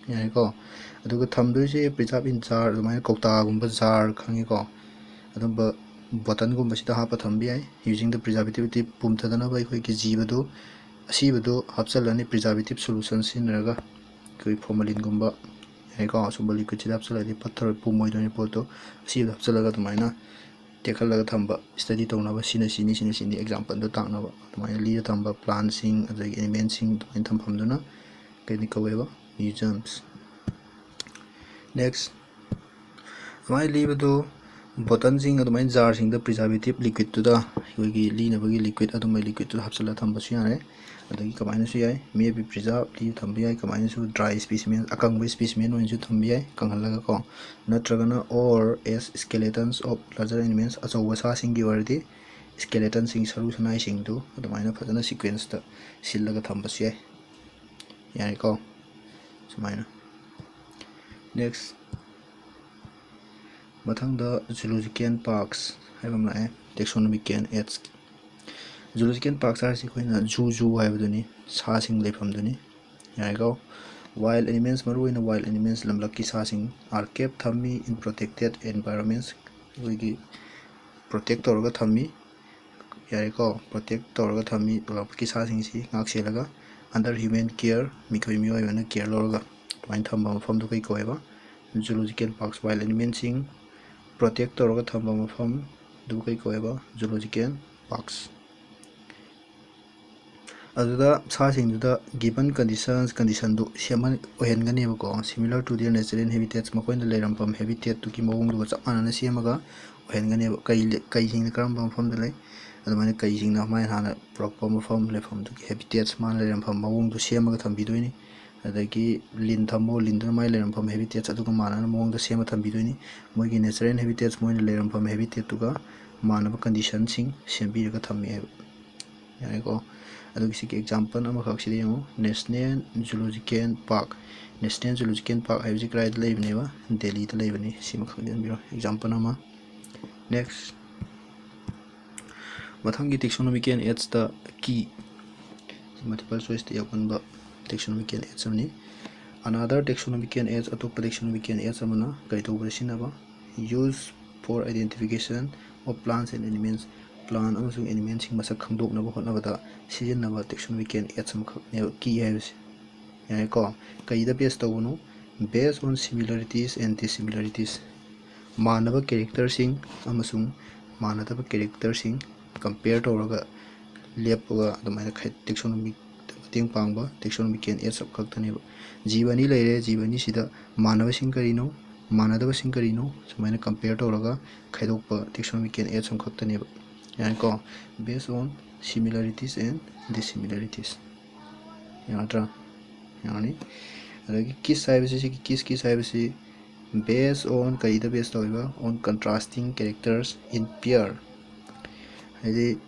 ꯌꯥꯔꯦꯀꯣ꯫ ꯑꯗꯨꯒ ꯊꯝꯗꯣꯏꯁꯦ preserve in jar, ꯑꯗꯨꯃꯥꯏꯅ ꯀꯧꯇꯥꯒꯨꯝꯕ, ꯖꯥꯔ ꯈꯪꯉꯤꯀꯣ, ꯑꯗꯨꯝꯕ ꯕꯣꯇꯜꯒꯨꯝꯕꯁꯤꯗ ꯍꯥꯞꯄ ꯊꯝꯕ ꯌꯥꯏ꯫ Using the preservative, ꯄꯨꯝꯊꯗꯅꯕ ꯑꯩꯈꯣꯏꯒꯤ ꯖꯤꯕꯗꯨ, ꯑꯁꯤꯕꯗꯨ ꯍꯥꯞꯆꯤꯜꯂꯅꯤ preservative solution ꯁꯤꯖꯤꯟꯅꯔꯒ꯫ ꯑꯩꯈꯣꯏ ꯐꯣꯔꯃꯥꯂꯤꯟꯒꯨꯝꯕ, ꯌꯥꯔꯦꯀꯣ, ꯑꯁꯨꯝꯕ ꯂꯤꯀ꯭ꯋꯤꯠꯁꯤꯗ ꯍꯥꯞꯆꯤꯜꯂꯗꯤ ꯄꯠꯊꯔꯣꯏ, ꯄꯨꯝꯃꯣꯏꯗꯣꯏꯅꯤ ꯄꯣꯠꯇꯣ꯫ ꯑꯁꯤꯕꯗ ꯍꯥꯞꯆꯤꯜꯂꯒ ꯑꯗꯨꯃꯥꯏꯅ ꯇꯦꯛꯈꯠꯂꯒ ꯊꯝꯕ, ꯁ꯭ꯇꯗꯤ ꯇꯧꯅꯕ, ꯁꯤꯅ ꯁꯤꯅꯤ, ꯁꯤꯅ ꯁꯤꯅꯤ, ꯑꯦꯛꯖꯥꯝꯄꯜꯗꯣ ꯇꯥꯛꯅꯕ꯫ ꯑꯗꯨꯃꯥꯏꯅ ꯂꯤꯔ ꯊꯝꯕ ꯄ꯭ꯂꯥꯟꯁꯤꯡ, ꯑꯗꯒꯤ ꯑꯦꯅꯤꯃꯦꯜꯁꯤꯡ ꯑꯗꯨꯃꯥꯏꯅ ꯊꯝꯐꯝꯗꯨꯅ ꯀꯩꯅꯤ ꯀꯧꯋꯦꯕ? ꯃ꯭ꯌꯨꯖꯝꯁ꯫ Next, ꯑꯗꯨꯃꯥꯏꯅ ꯂꯤꯕꯗꯨ ꯕꯣꯇꯜꯁꯤꯡ, ꯑꯗꯨꯃꯥꯏꯅ ꯖꯥꯔꯁꯤꯡꯗ preservative ꯂꯤꯀ꯭ꯋꯤꯠꯇꯨꯗ, ꯑꯩꯈꯣꯏꯒꯤ ꯂꯤꯅꯕꯒꯤ ꯂꯤꯀ꯭ꯋꯤꯠ, ꯑꯗꯨꯝꯕ ꯂꯤꯀ꯭ꯋꯤꯠꯇꯨꯗ ꯍꯥꯞꯆꯤꯜꯂꯒ ꯊꯝꯕꯁꯨ ꯌꯥꯔꯦ꯫ ꯑꯗꯒꯤ ꯀꯃꯥꯏꯅꯁꯨ ꯌꯥꯏ, may be preserve, ꯂꯤꯔ ꯊꯝꯕ ꯌꯥꯏ꯫ ꯀꯃꯥꯏꯅꯁꯨ? Dry specimen, ꯑꯀꯪꯕ specimen ꯑꯣꯏꯅꯁꯨ ꯊꯝꯕ ꯌꯥꯏ, ꯀꯪꯍꯜꯂꯒꯀꯣ꯫ ꯅꯠꯇ꯭ꯔꯒꯅ or as skeletons of larger animals, ꯑꯆꯧꯕ ꯁꯥꯁꯤꯡꯒꯤ ꯑꯣꯏꯔꯗꯤ skeletonꯁꯤꯡ, ꯁꯔꯨ ꯁꯅꯥꯏꯁꯤꯡꯗꯨ ꯑꯗꯨꯃꯥꯏꯅ ꯐꯖꯅ sequenceꯇ ꯁꯤꯜꯂꯒ ꯊꯝꯕꯁꯨ ꯌꯥꯏ꯫ ꯌꯥꯔꯦꯀꯣ, ꯁꯨꯃꯥꯏꯅ꯫ Next, ꯃꯊꯪꯗ zoological parks ꯍꯥꯏꯕ ꯑꯃ ꯂꯥꯛꯑꯦ, taxonomical aids꯫ Zoological parks ꯍꯥꯏꯔꯤꯁꯤ ꯑꯩꯈꯣꯏꯅ zoo, zoo ꯍꯥꯏꯕꯗꯨꯅꯤ, ꯁꯥꯁꯤꯡ ꯂꯩꯐꯝꯗꯨꯅꯤ꯫ ꯌꯥꯔꯦꯀꯣ꯫ Wild animals, ꯃꯔꯨꯑꯣꯏꯅ wild animals, ꯂꯝꯂꯛꯀꯤ ꯁꯥꯁꯤꯡ, are kept, ꯊꯝꯃꯤ, in protected environments, ꯑꯩꯈꯣꯏꯒꯤ protect ꯇꯧꯔꯒ ꯊꯝꯃꯤ꯫ ꯌꯥꯔꯦꯀꯣ, protect ꯇꯧꯔꯒ ꯊꯝꯃꯤ, ꯂꯝꯂꯛꯀꯤ ꯁꯥꯁꯤꯡꯁꯤ ꯉꯥꯛ ꯁꯦꯜꯂꯒ, under human care, ꯃꯤꯈꯣꯏ ꯃꯤꯑꯣꯏꯕꯅ care ꯂꯧꯔꯒ ꯑꯗꯨꯃꯥꯏꯅ ꯊꯝꯕ ꯃꯐꯝꯗꯨ ꯀꯩ ꯀꯧꯋꯦꯕ? Zoological parks꯫ Wild animalꯁꯤꯡ protect ꯇꯧꯔꯒ ꯊꯝꯕ ꯃꯐꯝꯗꯨ ꯀꯩ ꯀꯧꯋꯦꯕ? Zoological parks꯫ ꯑꯗꯨꯗ ꯁꯥꯁꯤꯡꯗꯨꯗ given conditions, conditionꯗꯨ ꯁꯦꯝꯍꯟ ꯑꯣꯏꯍꯟꯒꯅꯦꯕꯀꯣ, similar to their natural habitats, ꯃꯈꯣꯏꯅ ꯂꯩꯔꯝꯐꯝ habitatꯇꯨꯒꯤ ꯃꯑꯣꯡꯗꯨꯒ ꯆꯞ ꯃꯥꯟꯅꯅ ꯁꯦꯝꯃꯒ ꯑꯣꯏꯍꯟꯒꯅꯦꯕ꯫ ꯀꯩ ꯂꯩ- ꯀꯩꯁꯤꯡꯅ ꯀꯔꯝꯕ ꯃꯐꯝꯗ ꯂꯩ, ꯑꯗꯨꯃꯥꯏꯅ ꯀꯩꯁꯤꯡꯅ ꯃꯥꯏ ꯍꯥꯟꯅ ꯄꯨꯔꯛꯄ ꯃꯐꯝ, ꯂꯩꯐꯝꯗꯨꯒꯤ habitats, ꯃꯥꯅ ꯂꯩꯔꯝꯐꯝ ꯃꯑꯣꯡꯗꯨ ꯁꯦꯝꯃꯒ ꯊꯝꯕꯤꯗꯣꯏꯅꯤ꯫ ꯑꯗꯒꯤ ꯂꯤꯟ ꯊꯝꯃꯣ, ꯂꯤꯟꯗꯨꯅ ꯃꯥꯏ ꯂꯩꯔꯝꯐꯝ habitats ꯑꯗꯨꯒ ꯃꯥꯟꯅꯅ ꯃꯑꯣꯡꯗ ꯁꯦꯝꯃ ꯊꯝꯕꯤꯗꯣꯏꯅꯤ꯫ ꯃꯣꯏꯒꯤ natural habitats, ꯃꯣꯏꯅ ꯂꯩꯔꯝꯐꯝ habitatꯇꯨꯒ ꯃꯥꯟꯅꯕ conditionꯁꯤꯡ ꯁꯦꯝꯕꯤꯔꯒ ꯊꯝꯃꯦ ꯍꯥꯏꯕ꯫ ꯌꯥꯔꯦꯀꯣ? ꯑꯗꯨꯒꯤ ꯁꯤꯒꯤ example ꯑꯃꯈꯛꯁꯤꯗ ꯌꯦꯡꯉꯨ, National Zoological Park꯫ National Zoological Park ꯍꯥꯏꯕꯁꯤ ꯀꯗꯥꯏꯗ ꯂꯩꯕꯅꯦꯕ? ꯗꯦꯜꯂꯤꯗ ꯂꯩꯕꯅꯤ꯫ ꯁꯤꯃ ꯈꯪꯖꯤꯟꯕꯤꯔꯣ, example ꯑꯃ꯫ Next, ꯃꯊꯪꯒꯤ taxonomical aidsꯇ key, multiple choiceꯇ ꯌꯥꯎꯒꯟꯕ taxonomical aids ꯑꯃꯅꯤ꯫ Another taxonomical aids, ꯑꯇꯣꯞꯄ taxonomical aids ꯑꯃꯅ ꯀꯔꯤ ꯇꯧꯕꯗ ꯁꯤꯖꯤꯟꯅꯕ? Use for identification of plants and animals, plant ꯑꯃꯁꯨꯡ animalꯁꯤꯡ ꯃꯁꯛ ꯈꯪꯗꯣꯛꯅꯕ ꯍꯣꯠꯅꯕꯗ ꯁꯤꯖꯤꯟꯅꯕ taxonomical aids ꯑꯃꯈꯛꯅꯦꯕ key ꯍꯥꯏꯕꯁꯦ꯫ ꯌꯥꯔꯦꯀꯣ? ꯀꯩꯗ base ꯇꯧꯕꯅꯣ? Based on similarities and dissimilarities, ꯃꯥꯟꯅꯕ characterꯁꯤꯡ ꯑꯃꯁꯨꯡ ꯃꯥꯟꯅꯗꯕ characterꯁꯤꯡ compare ꯇꯧꯔꯒ ꯂꯦꯞꯄꯒ ꯑꯗꯨꯃꯥꯏꯅ ꯈꯥꯏ-, taxonomic ꯃꯇꯦꯡ ꯄꯥꯡꯕ taxonomical aids ꯑꯃꯈꯛꯇꯅꯦꯕ꯫ ꯖꯤꯕ ꯑꯅꯤ ꯂꯩꯔꯦ, ꯖꯤꯕ ꯑꯅꯤꯁꯤꯗ ꯃꯥꯟꯅꯕꯁꯤꯡ ꯀꯔꯤꯅꯣ, ꯃꯥꯟꯅꯗꯕꯁꯤꯡ ꯀꯔꯤꯅꯣ, ꯁꯨꯃꯥꯏꯅ compare ꯇꯧꯔꯒ ꯈꯥꯏꯗꯣꯛꯄ taxonomical aids ꯑꯃꯈꯛꯇꯅꯦꯕ꯫ ꯌꯥꯔꯦꯀꯣ? Based on similarities and dissimilarities꯫ ꯌꯥꯔꯗ꯭ꯔꯥ? ꯌꯥꯔꯅꯤ꯫ ꯑꯗꯒꯤ KISS ꯍꯥꯏꯕꯁꯤ, ꯁꯤꯒꯤ KISS, KISS ꯍꯥꯏꯕꯁꯤ based on ꯀꯔꯤꯗ base ꯇꯧꯔꯤꯕ? On contrasting characters in pair꯫ ꯍꯥꯏꯗꯤ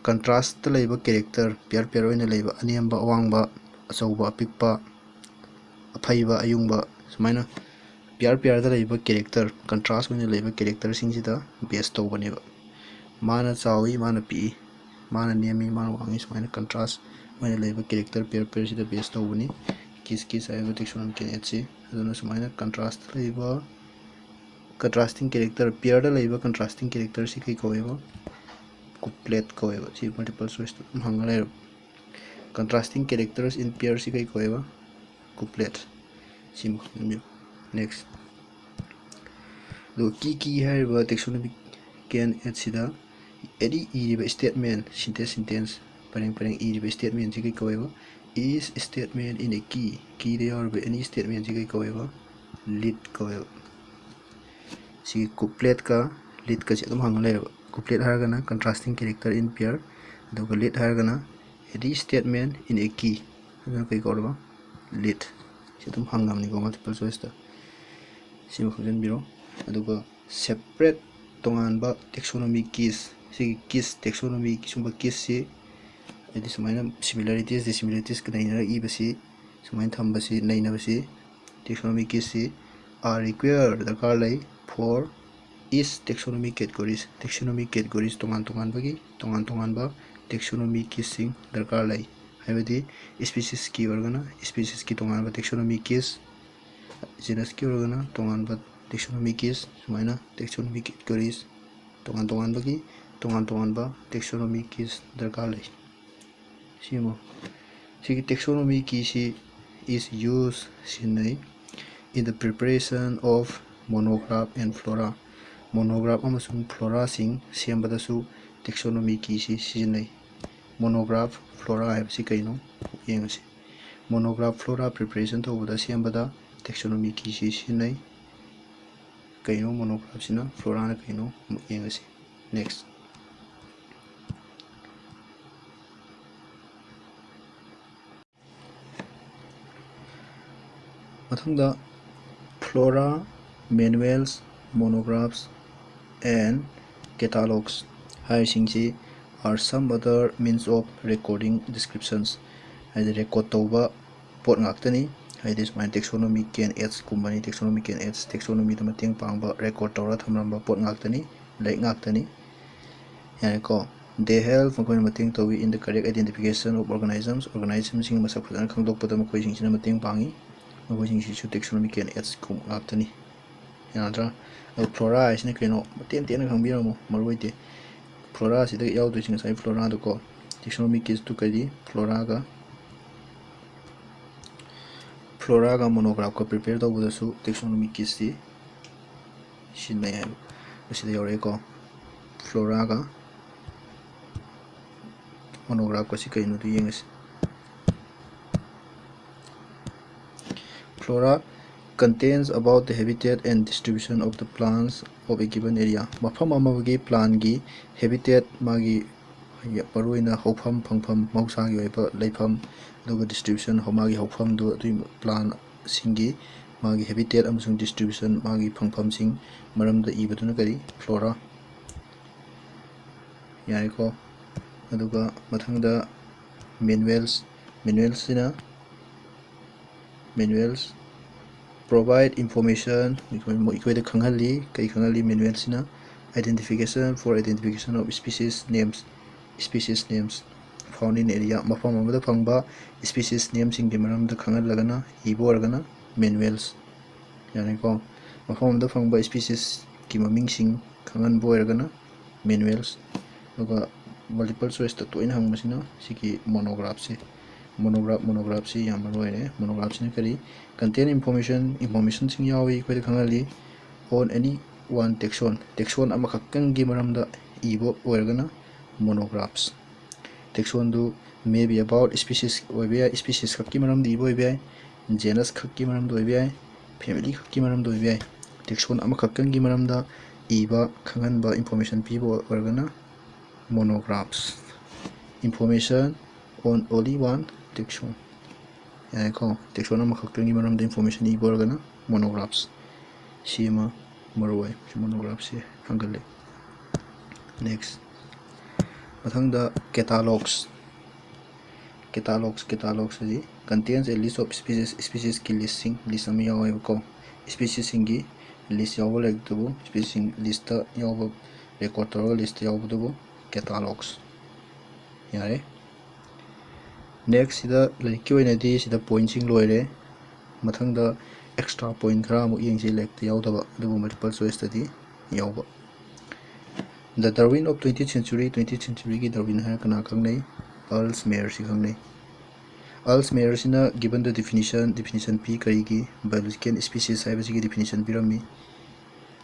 contrastꯇ ꯂꯩꯕ character, pair pair ꯑꯣꯏꯅ ꯂꯩꯕ, ꯑꯅꯦꯝꯕ, ꯑꯋꯥꯡꯕ, ꯑꯆꯧꯕ, ꯑꯄꯤꯛꯄ, ꯑꯐꯩꯕ, ꯑꯌꯨꯡꯕ, ꯁꯨꯃꯥꯏꯅ pair pairꯗ ꯂꯩꯕ character, contrast ꯑꯣꯏꯅ ꯂꯩꯕ characterꯁꯤꯡꯁꯤꯗ base ꯇꯧꯕꯅꯦꯕ꯫ ꯃꯥꯅ ꯆꯥꯎꯏ, ꯃꯥꯅ ꯄꯤꯛꯏ, ꯃꯥꯅ ꯅꯦꯝꯃꯤ, ꯃꯥꯅ ꯋꯥꯡꯉꯤ, ꯁꯨꯃꯥꯏꯅ contrast ꯑꯣꯏꯅ ꯂꯩꯕ character pair pairꯁꯤꯗ base ꯇꯧꯕꯅꯤ KISS, KISS ꯍꯥꯏꯔꯤꯕ taxonomical aidsꯁꯤ꯫ ꯑꯗꯨꯅ ꯁꯨꯃꯥꯏꯅ contrastꯇ ꯂꯩꯕ contrasting character, pairꯗ ꯂꯩꯕ contrasting characterꯁꯤ ꯀꯩ ꯀꯧꯋꯦꯕ? Couplet ꯀꯧꯋꯦꯕ꯫ ꯁꯤ multiple choiceꯇ ꯑꯗꯨꯝ ꯍꯪꯉ ꯂꯩꯔꯕ꯫ Contrasting characters in pairꯁꯤ ꯀꯩ ꯀꯧꯋꯦꯕ? Couplet꯫ ꯁꯤꯃ ꯈꯪꯖꯤꯟꯕꯤꯌꯨ꯫ Next꯫ ꯑꯗꯨꯒ key, key ꯍꯥꯏꯔꯤꯕ taxonomical aidsꯁꯤꯗ any ꯏꯔꯤꯕ statement, sentence, sentence ꯄꯔꯦꯡ ꯄꯔꯦꯡ ꯏꯔꯤꯕ statementꯁꯤ ꯀꯩ ꯀꯧꯋꯦꯕ? Is statement in a key꯫ Keyꯗ ꯌꯥꯎꯔꯤꯕ any statementꯁꯤ ꯀꯩ ꯀꯧꯋꯦꯕ? Lead ꯀꯧꯋꯦꯕ꯫ ꯁꯤꯒꯤ coupletꯀ leadꯀꯁꯦ ꯑꯗꯨꯝ ꯍꯪꯉ ꯂꯩꯔꯕ꯫ Couplet ꯍꯥꯏꯔꯒꯅ contrasting character in pair, ꯑꯗꯨꯒ lead ꯍꯥꯏꯔꯒꯅ any statement in a key꯫ ꯑꯗꯨꯅ ꯀꯩ ꯀꯧꯔꯕ? Lead꯫ ꯁꯤ ꯑꯗꯨꯝ ꯍꯪꯉꯕꯅꯤꯀꯣ multiple choiceꯇ꯫ ꯁꯤꯃ ꯈꯪꯖꯤꯟꯕꯤꯔꯣ꯫ ꯑꯗꯨꯒ separate ꯇꯣꯉꯥꯟꯕ taxonomy keys, ꯁꯤꯒꯤ keys, taxonomy ꯁꯨꯝꯕ keysꯁꯤ ꯍꯥꯏꯗꯤ ꯁꯨꯃꯥꯏꯅ similarities, dissimilarities ꯅꯩꯅꯔ ꯏꯕꯁꯤ, ꯁꯨꯃꯥꯏꯅ ꯊꯝꯕꯁꯤ, ꯅꯩꯅꯕꯁꯤ, taxonomy keysꯁꯤ are required, ꯗꯔꯀꯥꯔ ꯂꯩ, for each taxonomy categories, taxonomy categories ꯇꯣꯉꯥꯟ ꯇꯣꯉꯥꯟꯕꯒꯤ ꯇꯣꯉꯥꯟ ꯇꯣꯉꯥꯟꯕ taxonomy keysꯁꯤꯡ ꯗꯔꯀꯥꯔ ꯂꯩ꯫ ꯍꯥꯏꯕꯗꯤ speciesꯀꯤ ꯑꯣꯏꯔꯒꯅ speciesꯀꯤ ꯇꯣꯉꯥꯟꯕ taxonomy keys, genusꯀꯤ ꯑꯣꯏꯔꯒꯅ ꯇꯣꯉꯥꯟꯕ taxonomy keys, ꯁꯨꯃꯥꯏꯅ taxonomy categories ꯇꯣꯉꯥꯟ ꯇꯣꯉꯥꯟꯕꯒꯤ ꯇꯣꯉꯥꯟ ꯇꯣꯉꯥꯟꯕ taxonomy keys ꯗꯔꯀꯥꯔ ꯂꯩ꯫ ꯁꯤꯃ ꯁꯤꯒꯤ taxonomy keyꯁꯤ is used, ꯁꯤꯖꯤꯟꯅꯩ, in the preparation of monograph and flora, monograph ꯑꯃꯁꯨꯡ floraꯁꯤꯡ ꯁꯦꯝꯕꯗꯁꯨ taxonomy keyꯁꯤ ꯁꯤꯖꯤꯟꯅꯩ꯫ Monograph, flora ꯍꯥꯏꯕꯁꯤ ꯀꯩꯅꯣ ꯌꯦꯡꯉꯁꯤ꯫ Monograph, flora preparation ꯇꯧꯕꯗ, ꯁꯦꯝꯕꯗ taxonomy keyꯁꯤ ꯁꯤꯖꯤꯟꯅꯩ꯫ ꯀꯩꯅꯣ monographꯁꯤꯅ, floraꯅ ꯀꯩꯅꯣ ꯑꯃꯨꯛ ꯌꯦꯡꯉꯁꯤ꯫ Next꯫ ꯃꯊꯪꯗ flora, manuals, monographs and catalogues ꯍꯥꯏꯔꯤꯁꯤꯡꯁꯤ are some other means of recording descriptions, ꯍꯥꯏꯗꯤ record ꯇꯧꯕ ꯄꯣꯠ ꯉꯥꯛꯇꯅꯤ꯫ ꯍꯥꯏꯗꯤ ꯁꯨꯃꯥꯏꯅ taxonomy can aids ꯀꯨꯝꯕꯅꯤ, taxonomy can aids, taxonomyꯗ ꯃꯇꯦꯡ ꯄꯥꯡꯕ, record ꯇꯧꯔꯒ ꯊꯝꯂꯝꯕ ꯄꯣꯠ ꯉꯥꯛꯇꯅꯤ, ꯂꯥꯏꯔꯤꯛ ꯉꯥꯛꯇꯅꯤ꯫ ꯌꯥꯔꯦꯀꯣ꯫ They help, ꯃꯈꯣꯏꯅ ꯃꯇꯦꯡ ꯇꯧꯏ, in the correct identification of organisms, organismꯁꯤꯡ ꯃꯁꯛ ꯐꯖꯅ ꯈꯪꯗꯣꯛꯄꯗ ꯃꯈꯣꯏꯁꯤꯡꯁꯤꯅ ꯃꯇꯦꯡ ꯄꯥꯡꯏ꯫ ꯃꯈꯣꯏꯁꯤꯡꯁꯤꯁꯨ taxonomy can aids ꯀꯨꯝꯕ ꯉꯥꯛꯇꯅꯤ꯫ ꯌꯥꯗ꯭ꯔꯥ? ꯑꯗꯣ flora ꯍꯥꯏꯁꯤꯅ ꯀꯩꯅꯣ? ꯃꯇꯦꯟ ꯇꯦꯟꯅ ꯈꯪꯕꯤꯔꯝꯃꯣ, ꯃꯔꯨ ꯑꯣꯏꯗꯦ꯫ Floraꯁꯤꯗ ꯌꯥꯎꯗꯣꯏꯁꯤ ꯉꯁꯥꯏ floraꯗꯣꯀꯣ, taxonomy keysꯇꯨ ꯀꯔꯤ? Floraꯒ, floraꯒ monographꯀ prepare ꯇꯧꯕꯗꯁꯨ taxonomy keysꯁꯤ ꯁꯤꯖꯤꯟꯅꯩ ꯍꯥꯏꯕ꯫ ꯑꯁꯤꯗ ꯌꯥꯎꯔꯛꯑꯦꯀꯣ, floraꯒ Monograph ꯑꯁꯤ ꯀꯩꯅꯣꯗꯨ ꯌꯦꯡꯉꯁꯤ꯫ Flora contains about the habitat and distribution of the plants of a given area. ꯃꯐꯝ ꯑꯃꯒꯤ plantꯀꯤ habitat, ꯃꯥꯒꯤ ꯃꯔꯨꯑꯣꯏꯅ ꯍꯧꯐꯝ, ꯐꯪꯐꯝ, ꯃꯍꯧꯁꯥꯒꯤ ꯑꯣꯏꯕ ꯂꯩꯐꯝ, ꯑꯗꯨꯒ distribution, ꯃꯥꯒꯤ ꯍꯧꯐꯝꯗꯨ, ꯑꯗꯨꯒꯤ plantꯁꯤꯡꯒꯤ ꯃꯥꯒꯤ habitat ꯑꯃꯁꯨꯡ distribution, ꯃꯥꯒꯤ ꯐꯪꯐꯝꯁꯤꯡ ꯃꯔꯝꯗ ꯏꯕꯗꯨꯅ ꯀꯔꯤ? Flora꯫ ꯌꯥꯔꯦꯀꯣ꯫ ꯑꯗꯨꯒ ꯃꯊꯪꯗ manuals꯫ Manualꯁꯤꯅ, manuals provide information, ꯑꯩꯈꯣꯏ, ꯑꯩꯈꯣꯏꯗ ꯈꯪꯍꯜꯂꯤ꯫ ꯀꯩ ꯈꯪꯍꯜꯂꯤ manualꯁꯤꯅ? Identification, for identification of species names, species names found in area, ꯃꯐꯝ ꯑꯃꯗ ꯐꯪꯕ species nameꯁꯤꯡꯒꯤ ꯃꯔꯝꯗ ꯈꯪꯍꯜꯂꯒꯅ ꯏꯕ ꯑꯣꯏꯔꯒꯅ manuals꯫ ꯌꯥꯔꯦꯀꯣ꯫ ꯃꯐꯝ ꯑꯃꯗ ꯐꯪꯕ speciesꯀꯤ ꯃꯃꯤꯡꯁꯤꯡ ꯈꯪꯍꯟꯕ ꯑꯣꯏꯔꯒꯅ manuals꯫ ꯑꯗꯨꯒ multiple choiceꯇ ꯇꯣꯏꯅ ꯍꯪꯕꯁꯤꯅ ꯁꯤꯒꯤ monographꯁꯦ꯫ Monograph, monographꯁꯤ ꯌꯥꯝ ꯃꯔꯨ ꯑꯣꯏꯔꯦ꯫ Monographꯁꯤꯅ ꯀꯔꯤ? Contain information, informationꯁꯤꯡ ꯌꯥꯎꯏ, ꯑꯩꯈꯣꯏꯗ ꯈꯪꯍꯜꯂꯤ꯫ On any one taxon, taxon ꯑꯃꯈꯛꯇꯪꯒꯤ ꯃꯔꯝꯗ ꯏꯕ ꯑꯣꯏꯔꯒꯅ monographs꯫ Taxonꯗꯨ may be about species ꯑꯣꯏꯕ ꯌꯥꯏ, species ꯈꯛꯀꯤ ꯃꯔꯝꯗ ꯏꯕ ꯑꯣꯏꯕ ꯌꯥꯏ, genus ꯈꯛꯀꯤ ꯃꯔꯝꯗ ꯑꯣꯏꯕ ꯌꯥꯏ, family ꯈꯛꯀꯤ ꯃꯔꯝꯗ ꯑꯣꯏꯕ ꯌꯥꯏ꯫ Taxon ꯑꯃꯈꯛꯇꯪꯒꯤ ꯃꯔꯝꯗ ꯏꯕ, ꯈꯪꯍꯟꯕ, information ꯄꯤꯕ ꯑꯣꯏꯔꯒꯅ monographs꯫ Information on only one taxon꯫ ꯌꯥꯔꯦꯀꯣ꯫ Taxon ꯑꯃꯈꯛꯇꯪꯒꯤ ꯃꯔꯝꯗ information ꯏꯕ ꯑꯣꯏꯔꯒꯅ monographs꯫ ꯁꯤ ꯑꯃ ꯃꯔꯨ ꯑꯣꯏ꯫ ꯁꯤ monographꯁꯤ ꯍꯪꯒꯜꯂꯤ꯫ Next꯫ ꯃꯊꯪꯗ catalogues꯫ Catalogues, catalogues ꯑꯁꯤ contains a list of species, speciesꯀꯤ listꯁꯤꯡ, list ꯑꯃ ꯌꯥꯎꯋꯦꯕꯀꯣ꯫ Speciesꯁꯤꯡꯒꯤ list ꯌꯥꯎꯕ ꯂꯥꯏꯔꯤꯛꯇꯨꯕꯨ, speciesꯁꯤꯡ listꯇ ꯌꯥꯎꯕ, record ꯇꯧꯔꯒ listꯇ ꯌꯥꯎꯕꯗꯨꯕꯨ catalogues꯫ ꯌꯥꯔꯦ꯫ Next ꯁꯤꯗ ꯂꯥꯏꯔꯤꯛꯀꯤ ꯑꯣꯏꯅꯗꯤ ꯁꯤꯗ pointꯁꯤꯡ ꯂꯣꯏꯔꯦ꯫ ꯃꯊꯪꯗ extra point ꯈꯔ ꯑꯃꯨꯛ ꯌꯦꯡꯁꯤ, ꯂꯥꯏꯔꯤꯛꯇ ꯌꯥꯎꯗꯕ, ꯑꯗꯨꯕꯨ multiple choiceꯇꯗꯤ ꯌꯥꯎꯕ꯫ The Darwin of twentieth century, twentieth centuryꯒꯤ Darwin ꯍꯥꯏꯔ ꯀꯅꯥ ꯈꯪꯅꯩ? Ernst Mayerꯁꯤ ꯈꯪꯅꯩ꯫ Ernst Mayerꯁꯤꯅ given the definition, definition ꯄꯤ꯫ ꯀꯔꯤꯒꯤ? Biological species ꯍꯥꯏꯕꯁꯤꯒꯤ definition ꯄꯤꯔꯝꯃꯤ꯫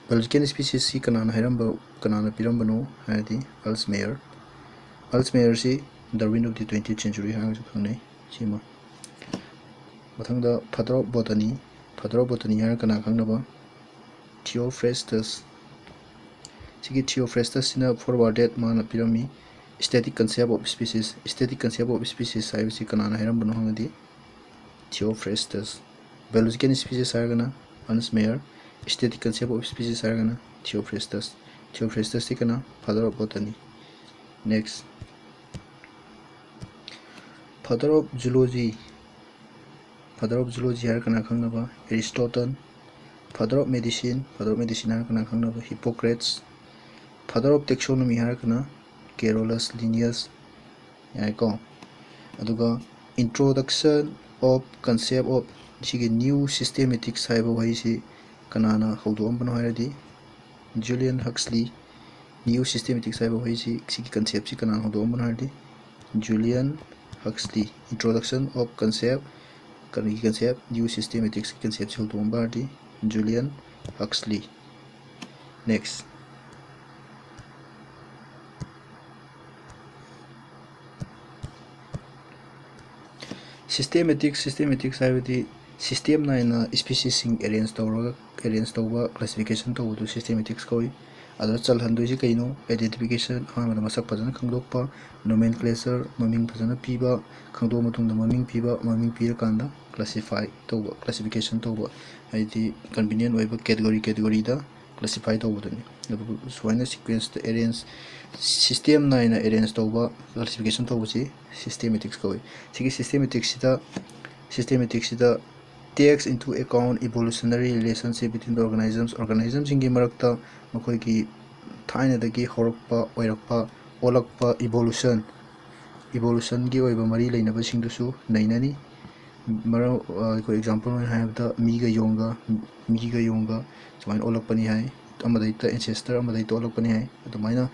Biological speciesꯁꯤ ꯀꯅꯥꯅ ꯍꯥꯏꯔꯝꯕ, ꯀꯅꯥꯅ ꯄꯤꯔꯝꯕꯅꯣ ꯍꯥꯏꯔꯗꯤ Ernst Mayer꯫ Ernst Mayerꯁꯤ Darwin of the twentieth century ꯍꯥꯏꯔꯒꯁꯨ ꯈꯪꯅꯩ꯫ ꯁꯤꯃ꯫ ꯃꯊꯪꯗ Father of Botany꯫ Father of Botany ꯍꯥꯏꯔꯒ ꯀꯅꯥ ꯈꯪꯅꯕ? Theophrastus꯫ ꯁꯤꯒꯤ Theophrastus ꯁꯤꯅ forwarded ꯃꯥꯅ ꯄꯤꯔꯝꯃꯤ static concept of species꯫ Static concept of species ꯍꯥꯏꯕꯁꯤ ꯀꯅꯥꯅ ꯍꯥꯏꯔꯝꯕꯅꯣ ꯍꯪꯉꯗꯤ Theophrastus꯫ Biological species ꯍꯥꯏꯔꯒꯅ Hans Meyer꯫ Static concept of species ꯍꯥꯏꯔꯒꯅ Theophrastus꯫ Theophrastus ꯁꯤ ꯀꯅꯥ? Father of Botany꯫ Next꯫ Father of Zoology꯫ Father of Zoology ꯍꯥꯏꯔ ꯀꯅꯥ ꯈꯪꯅꯕ? Aristotle꯫ Father of Medicine꯫ Father of Medicine ꯍꯥꯏꯔ ꯀꯅꯥ ꯈꯪꯅꯕ? Hippocrates꯫ Father of Taxonomy ꯍꯥꯏꯔꯒꯅ Carolus Linnaeus꯫ ꯌꯥꯏꯀꯣ꯫ ꯑꯗꯨꯒ Introduction of Concept of ꯁꯤꯒꯤ New Systematics ꯍꯥꯏꯕ ꯋꯥꯍꯩꯁꯤ ꯀꯅꯥꯅ ꯍꯧꯗꯣꯛꯑꯝꯕꯅꯣ ꯍꯥꯏꯔꯗꯤ Julian Huxley꯫ New Systematics ꯍꯥꯏꯕ ꯋꯥꯍꯩꯁꯤ, ꯁꯤꯒꯤ concept ꯁꯤ ꯀꯅꯥꯅ ꯍꯧꯗꯣꯛꯑꯝꯕꯅꯣ ꯍꯥꯏꯔꯗꯤ Julian Huxley꯫ Introduction of Concept, ꯀꯔꯤꯒꯤ concept? New Systematics ꯀꯤ concept ꯁꯤ ꯍꯧꯗꯣꯛꯑꯝꯕ ꯍꯥꯏꯔꯗꯤ Julian Huxley꯫ Next꯫ Systematics꯫ Systematics ꯍꯥꯏꯕꯗꯤ system ꯅꯥꯏꯅ species ꯁꯤꯡ arrange ꯇꯧꯔꯒ, arrange ꯇꯧꯕ, classification ꯇꯧꯕꯗꯨ systematics ꯀꯧꯏ꯫ ꯑꯗꯨꯗ ꯆꯜꯍꯟꯗꯣꯏꯁꯤ ꯀꯩꯅꯣ? Identification, ꯑꯍꯥꯟꯕꯗ ꯃꯁꯛ ꯐꯖꯅ ꯈꯪꯗꯣꯛꯄ, nomenclature, ꯃꯃꯤꯡ ꯐꯖꯅ ꯄꯤꯕ, ꯈꯪꯗꯣꯛꯑ ꯃꯇꯨꯡꯗ ꯃꯃꯤꯡ ꯄꯤꯕ, ꯃꯃꯤꯡ ꯄꯤꯔꯀꯥꯟꯗ classify ꯇꯧꯕ, classification ꯇꯧꯕ, ꯍꯥꯏꯗꯤ convenient ꯑꯣꯏꯕ category, category ꯗ classify ꯇꯧꯕꯗꯨꯅꯤ꯫ ꯑꯗꯨꯕꯨ ꯁꯨꯃꯥꯏꯅ sequence ꯇ arrange, system ꯅꯥꯏꯅ arrange ꯇꯧꯕ, classification ꯇꯧꯕꯁꯤ systematics ꯀꯧꯏ꯫ ꯁꯤꯒꯤ systematics ꯁꯤꯗ, systematics ꯁꯤꯗ takes into account evolutionary relationship between the organisms, organism ꯁꯤꯡꯒꯤ ꯃꯔꯛꯇ ꯃꯈꯣꯏꯒꯤ ꯊꯥꯏꯅꯗꯒꯤ ꯍꯧꯔꯛꯄ, ꯑꯣꯏꯔꯛꯄ, ꯑꯣꯜꯂꯛꯄ, evolution, evolution ꯒꯤ ꯑꯣꯏꯕ ꯃꯔꯤ ꯂꯩꯅꯕꯁꯤꯡꯗꯨꯁꯨ ꯅꯩꯅꯅꯤ꯫ ꯃꯔꯝ, ꯑ, ꯑꯩꯈꯣꯏ example ꯑꯣꯏꯅ ꯍꯥꯏꯔꯕꯗ ꯃꯤꯒ ꯌꯣꯡꯒ, ꯃꯤꯒ ꯌꯣꯡꯒ ꯁꯨꯃꯥꯏꯅ ꯑꯣꯜꯂꯛꯄꯅꯤ ꯍꯥꯏ, ꯑꯃꯗꯩꯗ, ancestor ꯑꯃꯗꯩꯗ ꯑꯣꯜꯂꯛꯄꯅꯤ ꯍꯥꯏ꯫ ꯑꯗꯨꯃꯥꯏꯅ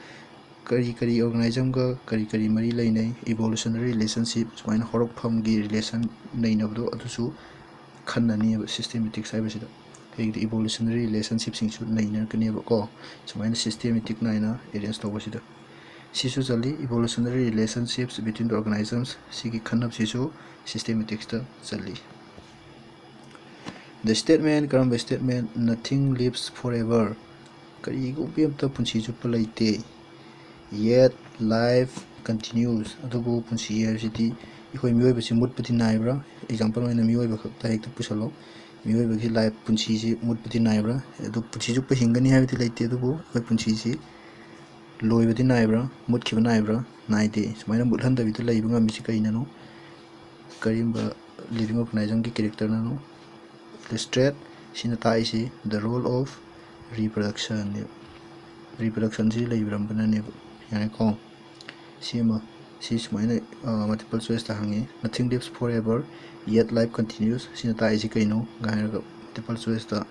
ꯀꯔꯤ ꯀꯔꯤ organism ꯒ ꯀꯔꯤ ꯀꯔꯤ ꯃꯔꯤ ꯂꯩꯅꯩ, evolutionary relationship, ꯁꯨꯃꯥꯏꯅ ꯍꯧꯔꯛꯐꯝꯒꯤ relation ꯅꯩꯅꯕꯗꯣ ꯑꯗꯨꯁꯨ ꯈꯟꯅꯅꯤꯕ systematics ꯍꯥꯏꯕꯁꯤꯗ꯫ ꯀꯩꯒꯤꯗꯤ evolutionary relationship ꯁꯤꯡꯁꯨ ꯅꯩꯅꯔꯛꯀꯅꯦꯕꯀꯣ, ꯁꯨꯃꯥꯏꯅ systematic ꯅꯥꯏꯅ arrange ꯇꯧꯕꯁꯤꯗ꯫ ꯁꯤꯁꯨ ꯆꯜꯂꯤ, evolutionary relationships between the organisms, ꯁꯤꯒꯤ ꯈꯟꯅꯕꯁꯤꯁꯨ systematicsꯇ ꯆꯜꯂꯤ꯫ The statement, ꯀꯔꯝꯕ statement? Nothing lives forever. ꯀꯔꯤꯒꯨꯝꯕ ꯑꯝꯇ ꯄꯨꯟꯁꯤ ꯆꯨꯞꯄ ꯂꯩꯇꯦ꯫ Yet life continues. ꯑꯗꯨꯕꯨ ꯄꯨꯟꯁꯤ ꯍꯥꯏꯕꯁꯤꯗꯤ ꯑꯩꯈꯣꯏ ꯃꯤꯑꯣꯏꯕꯁꯤ ꯃꯨꯠꯄꯗꯤ ꯅꯥꯏꯕ꯭ꯔꯥ? Example ꯑꯣꯏꯅ ꯃꯤꯑꯣꯏꯕ ꯈꯛꯇ ꯍꯦꯛꯇ ꯄꯨꯁꯜꯂꯣ꯫ ꯃꯤꯑꯣꯏꯕꯒꯤ life, ꯄꯨꯟꯁꯤꯁꯤ ꯃꯨꯠꯄꯗꯤ ꯅꯥꯏꯕ꯭ꯔꯥ? ꯑꯗꯨ ꯄꯨꯟꯁꯤ ꯆꯨꯞꯄ ꯍꯤꯡꯒꯅꯤ ꯍꯥꯏꯕꯗꯤ ꯂꯩꯇꯦ, ꯑꯗꯨꯕꯨ ꯑꯩꯈꯣꯏ ꯄꯨꯟꯁꯤꯁꯤ ꯂꯣꯏꯕꯗꯤ ꯅꯥꯏꯕ꯭ꯔꯥ? ꯃꯨꯠꯈꯤꯕ ꯅꯥꯏꯕ꯭ꯔꯥ? ꯅꯥꯏꯗꯦ꯫ ꯁꯨꯃꯥꯏꯅ ꯃꯨꯠꯍꯟꯗꯕꯤꯗ ꯂꯩꯕ ꯉꯝꯃꯤꯁꯤ ꯀꯔꯤꯅꯅꯣ? ꯀꯔꯝꯕ living organismꯒꯤ characterꯅꯅꯣ? Illustrate, ꯁꯤꯅ ꯇꯥꯛꯏꯁꯤ the role of reproduction ꯅꯦꯕ꯫ Reproductionꯁꯤ ꯂꯩꯔꯝꯕꯅꯅꯦꯕ꯫ ꯌꯥꯔꯦꯀꯣ? ꯁꯤ ꯑꯃ, ꯁꯤ ꯁꯨꯃꯥꯏꯅ, ꯑ, multiple choiceꯇ ꯍꯪꯉꯤ, "Nothing lives forever, yet life continues." ꯁꯤꯅ ꯇꯥꯛꯏꯁꯤ ꯀꯩꯅꯣ ꯍꯥꯏꯔꯒ multiple choiceꯇ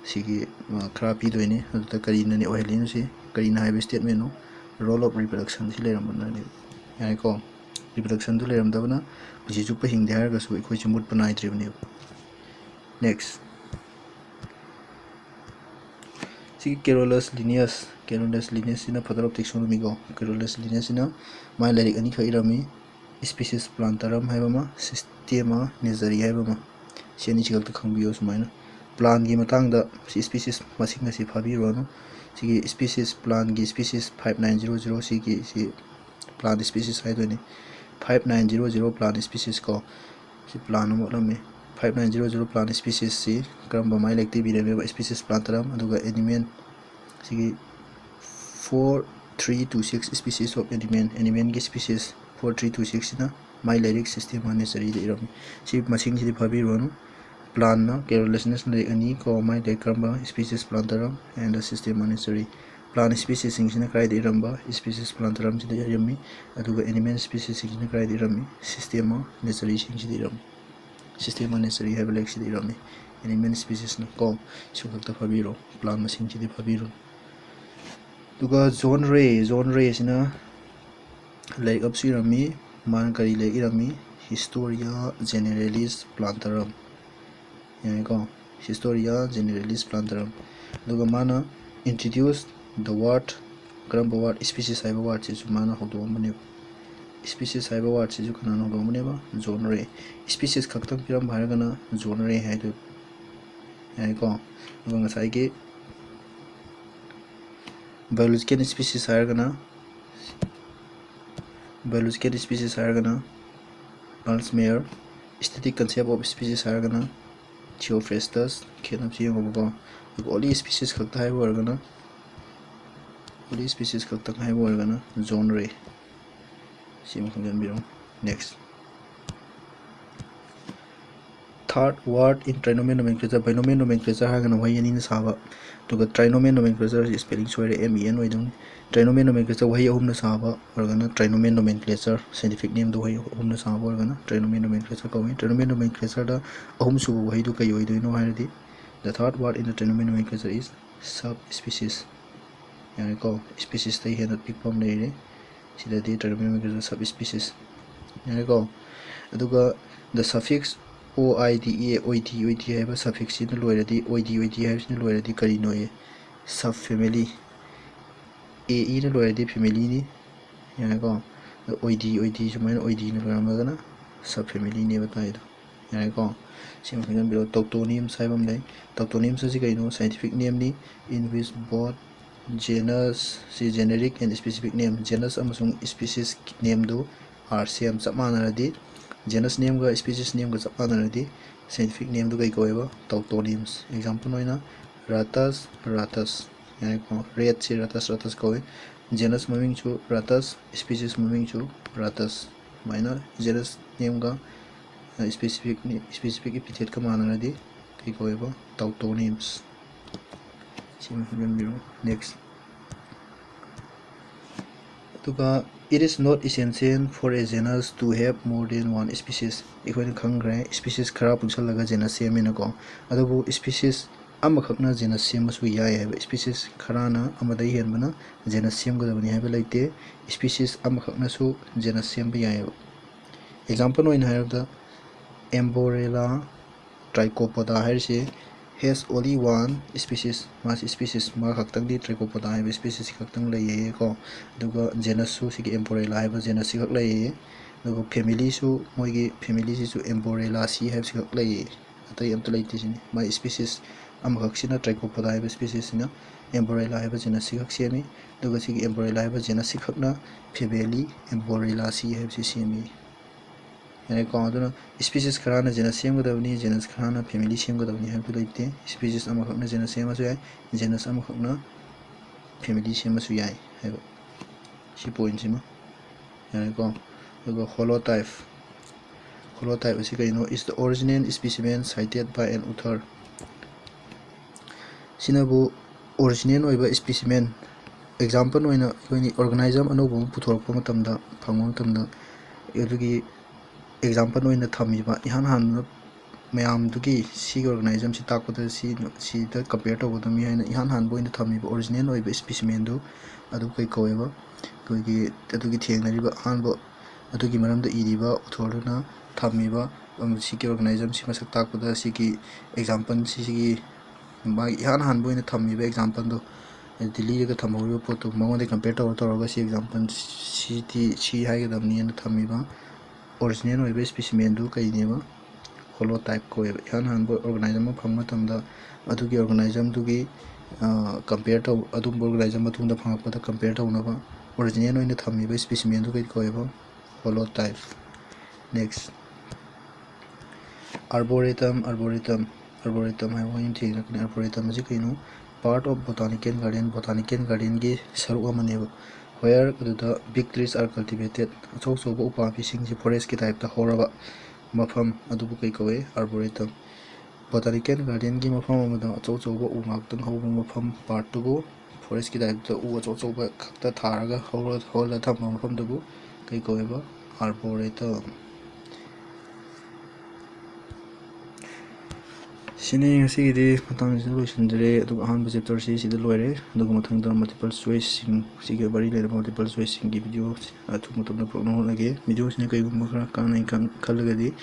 ꯁꯤꯒꯤ, ꯑ, ꯈꯔ ꯄꯤꯗꯣꯏꯅꯤ꯫ ꯑꯗꯨꯗ ꯀꯔꯤꯅꯅꯤ ꯑꯣꯏꯍꯜꯂꯤꯅꯣ ꯁꯤ? ꯀꯔꯤꯅ ꯍꯥꯏꯕ statementꯅꯣ? Role of reproduction ꯁꯤ ꯂꯩꯔꯝꯕꯅꯅꯦꯕ꯫ ꯌꯥꯔꯦꯀꯣ? Reproductionꯗꯨ ꯂꯩꯔꯝꯗꯕꯅ ꯄꯨꯟꯁꯤ ꯆꯨꯞꯄ ꯍꯤꯡꯗꯦ ꯍꯥꯏꯔꯒꯁꯨ ꯑꯩꯈꯣꯏꯁꯦ ꯃꯨꯠꯄ ꯅꯥꯏꯗ꯭ꯔꯤꯕꯅꯦꯕ꯫ Next, ꯁꯤꯒꯤ Carolus Linnaeus, Carolus Linnaeusꯁꯤꯅ father of taxonomyꯀꯣ, Carolus Linnaeusꯁꯤꯅ ꯃꯥꯏ ꯂꯥꯏꯔꯤꯛ ꯑꯅꯤꯈꯛ ꯏꯔꯝꯃꯤ, Species Plantarum ꯍꯥꯏꯕ ꯑꯃ, Systema Naturae ꯍꯥꯏꯕ ꯑꯃ꯫ ꯁꯤ ꯑꯅꯤꯁꯤ ꯈꯛꯇ ꯈꯪꯕꯤꯌꯨ꯫ ꯁꯨꯃꯥꯏꯅ plantꯀꯤ ꯃꯇꯥꯡꯗ ꯁꯤ species ꯃꯁꯤꯡ ꯑꯁꯤ ꯐꯥꯕꯤꯔꯨꯔꯅꯨ꯫ ꯁꯤꯒꯤ species, plantꯀꯤ species five nine zero zero ꯁꯤꯒꯤ ꯁꯤ plant species ꯍꯥꯏꯗꯣꯏꯅꯤ꯫ Five nine zero zero plant species ꯀꯣ꯫ ꯁꯤ plant ꯑꯃ ꯎꯠꯂꯝꯃꯤ꯫ Five nine zero zero plant speciesꯁꯤ ꯀꯔꯝꯕ ꯃꯥꯏ ꯂꯥꯏꯔꯤꯛꯇ ꯏꯕꯤꯔꯝꯃꯦꯕ? Species Plantarum, ꯑꯗꯨꯒ Animan, ꯁꯤꯒꯤ four three two six, Species of Animan, Animanꯒꯤ species four three two sixꯁꯤꯅ ꯃꯥꯏ ꯂꯥꯏꯔꯤꯛ Systema Naturaiꯗ ꯏꯔꯝꯃꯤ꯫ ꯁꯤ ꯃꯁꯤꯡꯁꯤꯗꯤ ꯐꯥꯕꯤꯔꯨꯔꯅꯨ꯫ Plantꯅ, Carolus Linnaeusꯅ ꯂꯥꯏꯔꯤꯛ ꯑꯅꯤ ꯀꯣ, ꯃꯥꯏ ꯂꯥꯏꯔꯤꯛ ꯀꯔꯝꯕ? Species Plantarum and the Systema Naturae꯫ Plant speciesꯁꯤꯡꯁꯤꯅ ꯀꯗꯥꯏꯗ ꯏꯔꯝꯕ? Species Plantarumꯁꯤꯗ ꯏꯔꯝꯃꯤ꯫ ꯑꯗꯨꯒ Animan speciesꯁꯤꯡꯁꯤꯅ ꯀꯗꯥꯏꯗ ꯏꯔꯝꯃꯤ? Systema Naturaiꯁꯤꯡꯁꯤꯗ ꯏꯔꯝꯃꯤ꯫ Systema Naturae ꯍꯥꯏꯕ ꯂꯥꯏꯔꯤꯛꯁꯤꯗ ꯏꯔꯝꯃꯤ꯫ Animan speciesꯅ ꯀꯣ, ꯁꯤ ꯈꯛꯇ ꯐꯥꯕꯤꯔꯣ, plant ꯃꯁꯤꯡꯁꯤꯗꯤ ꯐꯥꯕꯤꯔꯣ꯫ ꯑꯗꯨꯒ John Ray, John Rayꯁꯤꯅ ꯂꯥꯏꯔꯤꯛ ꯑꯃꯁꯨ ꯏꯔꯝꯃꯤ꯫ ꯃꯥꯅ ꯀꯔꯤ ꯂꯥꯏꯔꯤꯛ ꯏꯔꯝꯃꯤ? Historia Generalis Plantarum꯫ ꯌꯥꯏꯀꯣ? Historia Generalis Plantarum꯫ ꯑꯗꯨꯒ ꯃꯥꯅ introduce the word ꯀꯔꯝꯕ word? Species ꯍꯥꯏꯕ word ꯁꯤꯁꯨ ꯃꯥꯅ ꯍꯧꯗꯣꯛꯑꯝꯕꯅꯦꯕ꯫ Species ꯍꯥꯏꯕ word ꯁꯤꯁꯨ ꯀꯅꯥꯅ ꯍꯧꯗꯣꯛꯑꯝꯕꯅꯦꯕ? John Ray꯫ Species ꯈꯛꯇꯪ ꯄꯤꯔꯝꯕ ꯍꯥꯏꯔꯒꯅ John Ray ꯍꯥꯏꯗꯣꯏꯕ꯫ ꯌꯥꯏꯀꯣ? ꯑꯗꯨꯒ ꯉꯁꯥꯏꯒꯤ biological species ꯍꯥꯏꯔꯒꯅ, biological species ꯍꯥꯏꯔꯒꯅ Birchmeier꯫ Static concept of species ꯍꯥꯏꯔꯒꯅ Theophrastus꯫ ꯈꯦꯠꯅꯕꯁꯤ ꯌꯦꯡꯉꯣꯕꯀꯣ꯫ ꯑꯗꯨꯒ only species ꯈꯛꯇ ꯍꯥꯏꯕ ꯑꯣꯏꯔꯒꯅ, only species ꯈꯛꯇꯪ ꯍꯥꯏꯕ ꯑꯣꯏꯔꯒꯅ John Ray꯫ ꯁꯤꯃ ꯈꯪꯖꯟꯕꯤꯔꯣ꯫ Next꯫ Third word in trinomial nomenclature꯫ Binomial nomenclature ꯍꯥꯏꯔꯒꯅ ꯋꯥꯍꯩ ꯑꯅꯤꯅ ꯁꯥꯕ, ꯑꯗꯨꯒ trinomial nomenclature ꯁꯤ spelling ꯁꯣꯏꯔꯦ, M E N ꯑꯣꯏꯗꯧꯅꯤ꯫ Trinomial nomenclature ꯋꯥꯍꯩ ꯑꯍꯨꯝꯅ ꯁꯥꯕ ꯑꯣꯏꯔꯒꯅ trinomial nomenclature, scientific name ꯗꯣ ꯋꯥꯍꯩ ꯑꯍꯨꯝꯅ ꯁꯥꯕ ꯑꯣꯏꯔꯒꯅ trinomial nomenclature ꯀꯧꯏ꯫ Trinomial nomenclature ꯗ ꯑꯍꯨꯝꯁꯨꯕ ꯋꯥꯍꯩꯗꯨ ꯀꯩ ꯑꯣꯏꯗꯣꯏꯅꯣ ꯍꯥꯏꯔꯗꯤ, the third word in the trinomial nomenclature is subspecies꯫ ꯌꯥꯔꯦꯀꯣ? Species ꯇꯩ ꯍꯦꯟꯅ ꯄꯤꯛꯄ ꯑꯃ ꯂꯩꯔꯦ꯫ ꯁꯤꯗꯗꯤ trinomial nomenclature subspecies꯫ ꯌꯥꯔꯦꯀꯣ? ꯑꯗꯨꯒ the suffix O I D E, ꯑꯣꯏꯗꯤ, ꯑꯣꯏꯗꯤ ꯍꯥꯏꯕ suffix ꯁꯤꯅ ꯂꯣꯏꯔꯗꯤ, ꯑꯣꯏꯗꯤ, ꯑꯣꯏꯗꯤ ꯍꯥꯏꯕꯁꯤꯅ ꯂꯣꯏꯔꯗꯤ ꯀꯔꯤꯅꯣꯌꯦ? Subfamily꯫ A E ꯅ ꯂꯣꯏꯔꯗꯤ family ꯅꯤ꯫ ꯌꯥꯔꯦꯀꯣ? ꯑꯗꯣ ꯑꯣꯏꯗꯤ, ꯑꯣꯏꯗꯤ ꯁꯨꯃꯥꯏꯅ ꯑꯣꯏꯗꯤꯅ ꯂꯣꯏꯔꯝꯃꯒꯅ subfamily ꯅꯦꯕ ꯇꯥꯏꯗꯣ꯫ ꯌꯥꯔꯦꯀꯣ? ꯁꯤꯃ ꯈꯪꯖꯟꯕꯤꯔꯣ꯫ Tautonyms ꯍꯥꯏꯕ ꯑꯃ ꯂꯩ꯫ Tautonyms ꯑꯁꯤ ꯀꯩꯅꯣ? Scientific name ꯅꯤ, in which both genus, ꯁꯤ generic and specific name, genus ꯑꯃꯁꯨꯡ species name do are same, ꯆꯞ ꯃꯥꯟꯅꯔꯗꯤ, genus name ꯒ species name ꯒ ꯆꯞ ꯃꯥꯟꯅꯔꯗꯤ scientific name ꯗꯨ ꯀꯩ ꯀꯧꯋꯦꯕ? Tautonyms꯫ Example ꯑꯣꯏꯅ Rattus, Rattus꯫ ꯌꯥꯔꯦꯀꯣ? Rat ꯁꯤ Rattus, Rattus ꯀꯧꯋꯤ꯫ Genus ꯃꯃꯤꯡꯁꯨ Rattus, species ꯃꯃꯤꯡꯁꯨ Rattus꯫ ꯁꯨꯃꯥꯏꯅ genus name ꯒ, ꯑ, specific, specific epithet ꯀ ꯃꯥꯟꯅꯔꯗꯤ ꯀꯩ ꯀꯧꯋꯦꯕ? Tautonyms꯫ ꯁꯤꯃ ꯈꯪꯖꯟꯕꯤꯔꯣ꯫ Next꯫ ꯑꯗꯨꯒ, it is not essential for a genus to have more than one species꯫ ꯑꯩꯈꯣꯏꯅ ꯈꯪꯈ꯭ꯔꯦ, species ꯈꯔ ꯄꯨꯟꯁꯤꯜꯂꯒ genus ꯁꯦꯝꯃꯦꯅꯀꯣ꯫ ꯑꯗꯨꯕꯨ species ꯑꯃꯈꯛꯅ genus ꯁꯦꯝꯕꯁꯨ ꯌꯥꯏ ꯍꯥꯏꯕ꯫ Species ꯈꯔꯅ ꯑꯃꯗꯒꯤ ꯍꯦꯟꯕꯅ genus ꯁꯦꯝꯒꯗꯕꯅꯤ ꯍꯥꯏꯕ ꯂꯩꯇꯦ꯫ Species ꯑꯃꯈꯛꯅꯁꯨ genus ꯁꯦꯝꯕ ꯌꯥꯏꯑꯕ꯫ Example ꯑꯣꯏꯅ ꯍꯥꯏꯔꯕꯗ, Amborella trichopoda ꯍꯥꯏꯔꯤꯁꯦ has only one species, ꯃꯥꯁꯤ species ꯃꯥ ꯈꯛꯇꯪꯗꯤ, Trichopoda ꯍꯥꯏꯕ species ꯈꯛꯇꯪ ꯂꯩꯌꯦ ꯀꯣ꯫ ꯑꯗꯨꯒ genus ꯁꯨ ꯁꯤꯒꯤ Amborella ꯍꯥꯏꯕ genus ꯁꯤ ꯈꯛ ꯂꯩꯌꯦ꯫ ꯑꯗꯨꯒ family ꯁꯨ, ꯃꯣꯏꯒꯤ family ꯁꯤꯁꯨ Amborella ꯁꯤ ꯍꯥꯏꯕꯁꯤ ꯈꯛ ꯂꯩꯌꯦ, ꯑꯇꯩ ꯑꯝꯇ ꯂꯩꯇꯦ ꯁꯤꯅꯤ꯫ ꯃꯥꯏ species ꯑꯃꯈꯛꯁꯤꯅ, Trichopoda ꯍꯥꯏꯕ species ꯁꯤꯅ Amborella ꯍꯥꯏꯕ genus ꯁꯤ ꯈꯛ ꯁꯦꯝꯃꯤ꯫ ꯑꯗꯨꯒ ꯁꯤꯒꯤ Amborella ꯍꯥꯏꯕ genus ꯁꯤ ꯈꯛꯅ family Amborella ꯁꯤ ꯍꯥꯏꯕꯁꯤ ꯁꯦꯝꯃꯤ꯫ ꯌꯥꯔꯦꯀꯣ? ꯑꯗꯨꯅ species ꯈꯔꯅ genus ꯁꯦꯝꯒꯗꯕꯅꯤ, genus ꯈꯔꯅ family ꯁꯦꯝꯒꯗꯕꯅꯤ ꯍꯥꯏꯕꯗꯨ ꯂꯩꯇꯦ꯫ Species ꯑꯃꯈꯛꯅ genus ꯁꯦꯝꯃꯁꯨ ꯌꯥꯏ, genus ꯑꯃꯈꯛꯅ family ꯁꯦꯝꯃꯁꯨ ꯌꯥꯏ ꯍꯥꯏꯕ ꯁꯤ point ꯁꯤꯃ꯫ ꯌꯥꯔꯦꯀꯣ? ꯑꯗꯨꯒ holotype, holotype ꯑꯁꯤ ꯀꯩꯅꯣ? Is the original specimen cited by an author. ꯁꯤꯅꯕꯨ original ꯑꯣꯏꯕ specimen, example ꯑꯣꯏꯅ ꯑꯩꯈꯣꯏꯅ organism ꯑꯅꯧꯕ ꯑꯃ ꯄꯨꯊꯣꯔꯛꯄ ꯃꯇꯝꯗ, ꯐꯪꯕ ꯃꯇꯝꯗ, ꯑꯗꯨꯒꯤ example ꯑꯣꯏꯅ ꯊꯝꯃꯤꯕ, ꯏꯍꯥꯟ ꯍꯥꯟꯕ ꯃꯌꯥꯝꯗꯨꯒꯤ, ꯁꯤꯒꯤ organism ꯁꯤ ꯇꯥꯛꯄꯗ ꯁꯤ, ꯁꯤꯗ compare ꯇꯧꯒꯗꯕꯅꯤ ꯍꯥꯏꯅ ꯏꯍꯥꯟ ꯍꯥꯟꯕ ꯑꯣꯏꯅ ꯊꯝꯃꯤꯕ original ꯑꯣꯏꯕ specimen ꯗꯨ, ꯑꯗꯨ ꯀꯩ ꯀꯧꯋꯦꯕ? ꯑꯩꯈꯣꯏꯒꯤ ꯑꯗꯨꯒꯤ ꯊꯦꯡꯅꯔꯤꯕ ꯑꯍꯥꯟꯕ, ꯑꯗꯨꯒꯤ ꯃꯔꯝꯗ ꯏꯔꯤꯕ author ꯗꯨꯅ ꯊꯝꯃꯤꯕ, ꯑꯝ, ꯁꯤꯒꯤ organism ꯁꯤ ꯃꯁꯛ ꯇꯥꯛꯄꯗ ꯁꯤꯒꯤ example ꯁꯤ, ꯁꯤꯒꯤ ꯃꯥꯒꯤ ꯏꯍꯥꯟ ꯍꯥꯟꯕ ꯑꯣꯏꯅ ꯊꯝꯃꯤꯕ example ꯗꯣ, ꯍꯥꯏꯗꯤ ꯂꯤꯔꯒ ꯊꯝꯍꯧꯔꯤꯕ ꯄꯣꯠꯇꯣ ꯃꯉꯣꯟꯗ compare ꯇꯧꯔ ꯇꯧꯔꯒ ꯁꯤ example ꯁꯤꯗꯤ ꯁꯤ ꯍꯥꯏꯒꯗꯕꯅꯤꯅ ꯊꯝꯃꯤꯕ original ꯑꯣꯏꯕ specimen ꯗꯨ ꯀꯩꯅꯦꯕ? Holotype ꯀꯧꯋꯦꯕ꯫ ꯏꯍꯥꯟ ꯍꯥꯟꯕ organism ꯑꯃ ꯐꯪꯕ ꯃꯇꯝꯗ ꯑꯗꯨꯒꯤ organism ꯗꯨꯒꯤ, ꯑ, compare ꯇꯧ-, ꯑꯗꯨꯝꯕ organism ꯃꯇꯨꯡꯗ ꯐꯪꯉꯛꯄꯗ compare ꯇꯧꯅꯕ original ꯑꯣꯏꯅ ꯊꯝꯃꯤꯕ specimen ꯗꯨ ꯀꯩ ꯀꯧꯋꯦꯕ? Holotype꯫ Next, arboretum, arboretum, arboretum ꯍꯥꯏꯕ ꯋꯥꯍꯩ ꯑꯃ ꯊꯦꯡꯅꯔꯛꯀꯅꯤ꯫ Arboretum ꯑꯁꯤ ꯀꯩꯅꯣ? Part of botanical garden, botanical garden ꯒꯤ ꯁꯔꯨꯛ ꯑꯃꯅꯦꯕ꯫ Where ꯑꯗꯨꯗ big trees are cultivated, ꯑꯆꯧ ꯑꯆꯧꯕ ꯎꯄꯥꯝꯕꯤꯁꯤꯡꯁꯤ forest ꯀꯤ type ꯇ ꯍꯧꯔꯕ ꯃꯐꯝ ꯑꯗꯨꯕꯨ ꯀꯩ ꯀꯧꯋꯦ? Arboretum꯫ Botanical garden ꯒꯤ ꯃꯐꯝ ꯑꯃꯗ ꯑꯆꯧ ꯑꯆꯧꯕ ꯎ ꯉꯥꯛꯇꯪ ꯍꯧꯕ ꯃꯐꯝ, part ꯇꯨꯕꯨ forest ꯀꯤ type ꯇ ꯎ ꯑꯆꯧ ꯑꯆꯧꯕ ꯈꯛꯇ ꯊꯥꯔꯒ ꯍꯧꯔ-, ꯍꯧꯍꯜꯂ ꯊꯝꯕ ꯃꯐꯝꯗꯨꯕꯨ ꯀꯩ ꯀꯧꯋꯦꯕ? Arboretum꯫ ꯁꯤꯅꯤ ꯉꯁꯤꯒꯤꯗꯤ ꯃꯇꯥꯡꯁꯤꯗ ꯂꯣꯏꯁꯤꯟꯖꯔꯦ꯫ ꯑꯗꯨꯒ ꯑꯍꯥꯟꯕ chapter ꯁꯤ ꯁꯤꯗ ꯂꯣꯏꯔꯦ꯫ ꯑꯗꯨꯒ ꯃꯊꯪꯗ multiple choice ꯁꯤꯡ, ꯁꯤꯒ ꯃꯔꯤ ꯂꯩꯅꯕ multiple choice ꯁꯤꯡꯒꯤ video ꯑꯊꯨꯕ ꯃꯇꯝꯗ ꯄꯨꯔꯛꯅꯕ ꯍꯣꯠꯅꯒꯦ꯫ Video ꯁꯤꯅ ꯀꯩꯒꯨꯝꯕ ꯈꯔ ꯀꯥꯟꯅꯩ ꯈꯟ-, ꯈꯜꯂꯒꯗꯤ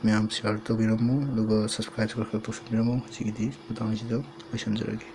ꯃꯌꯥꯝ share ꯇꯧꯕꯤꯔꯝꯃꯨ, ꯑꯗꯨꯒ subscribe ꯈꯔ ꯈꯔ ꯇꯧꯁꯟꯕꯤꯔꯝꯃꯨ꯫ ꯉꯁꯤꯒꯤꯗꯤ ꯃꯇꯥꯡꯁꯤꯗ ꯂꯣꯏꯁꯤꯟꯖꯔꯒꯦ꯫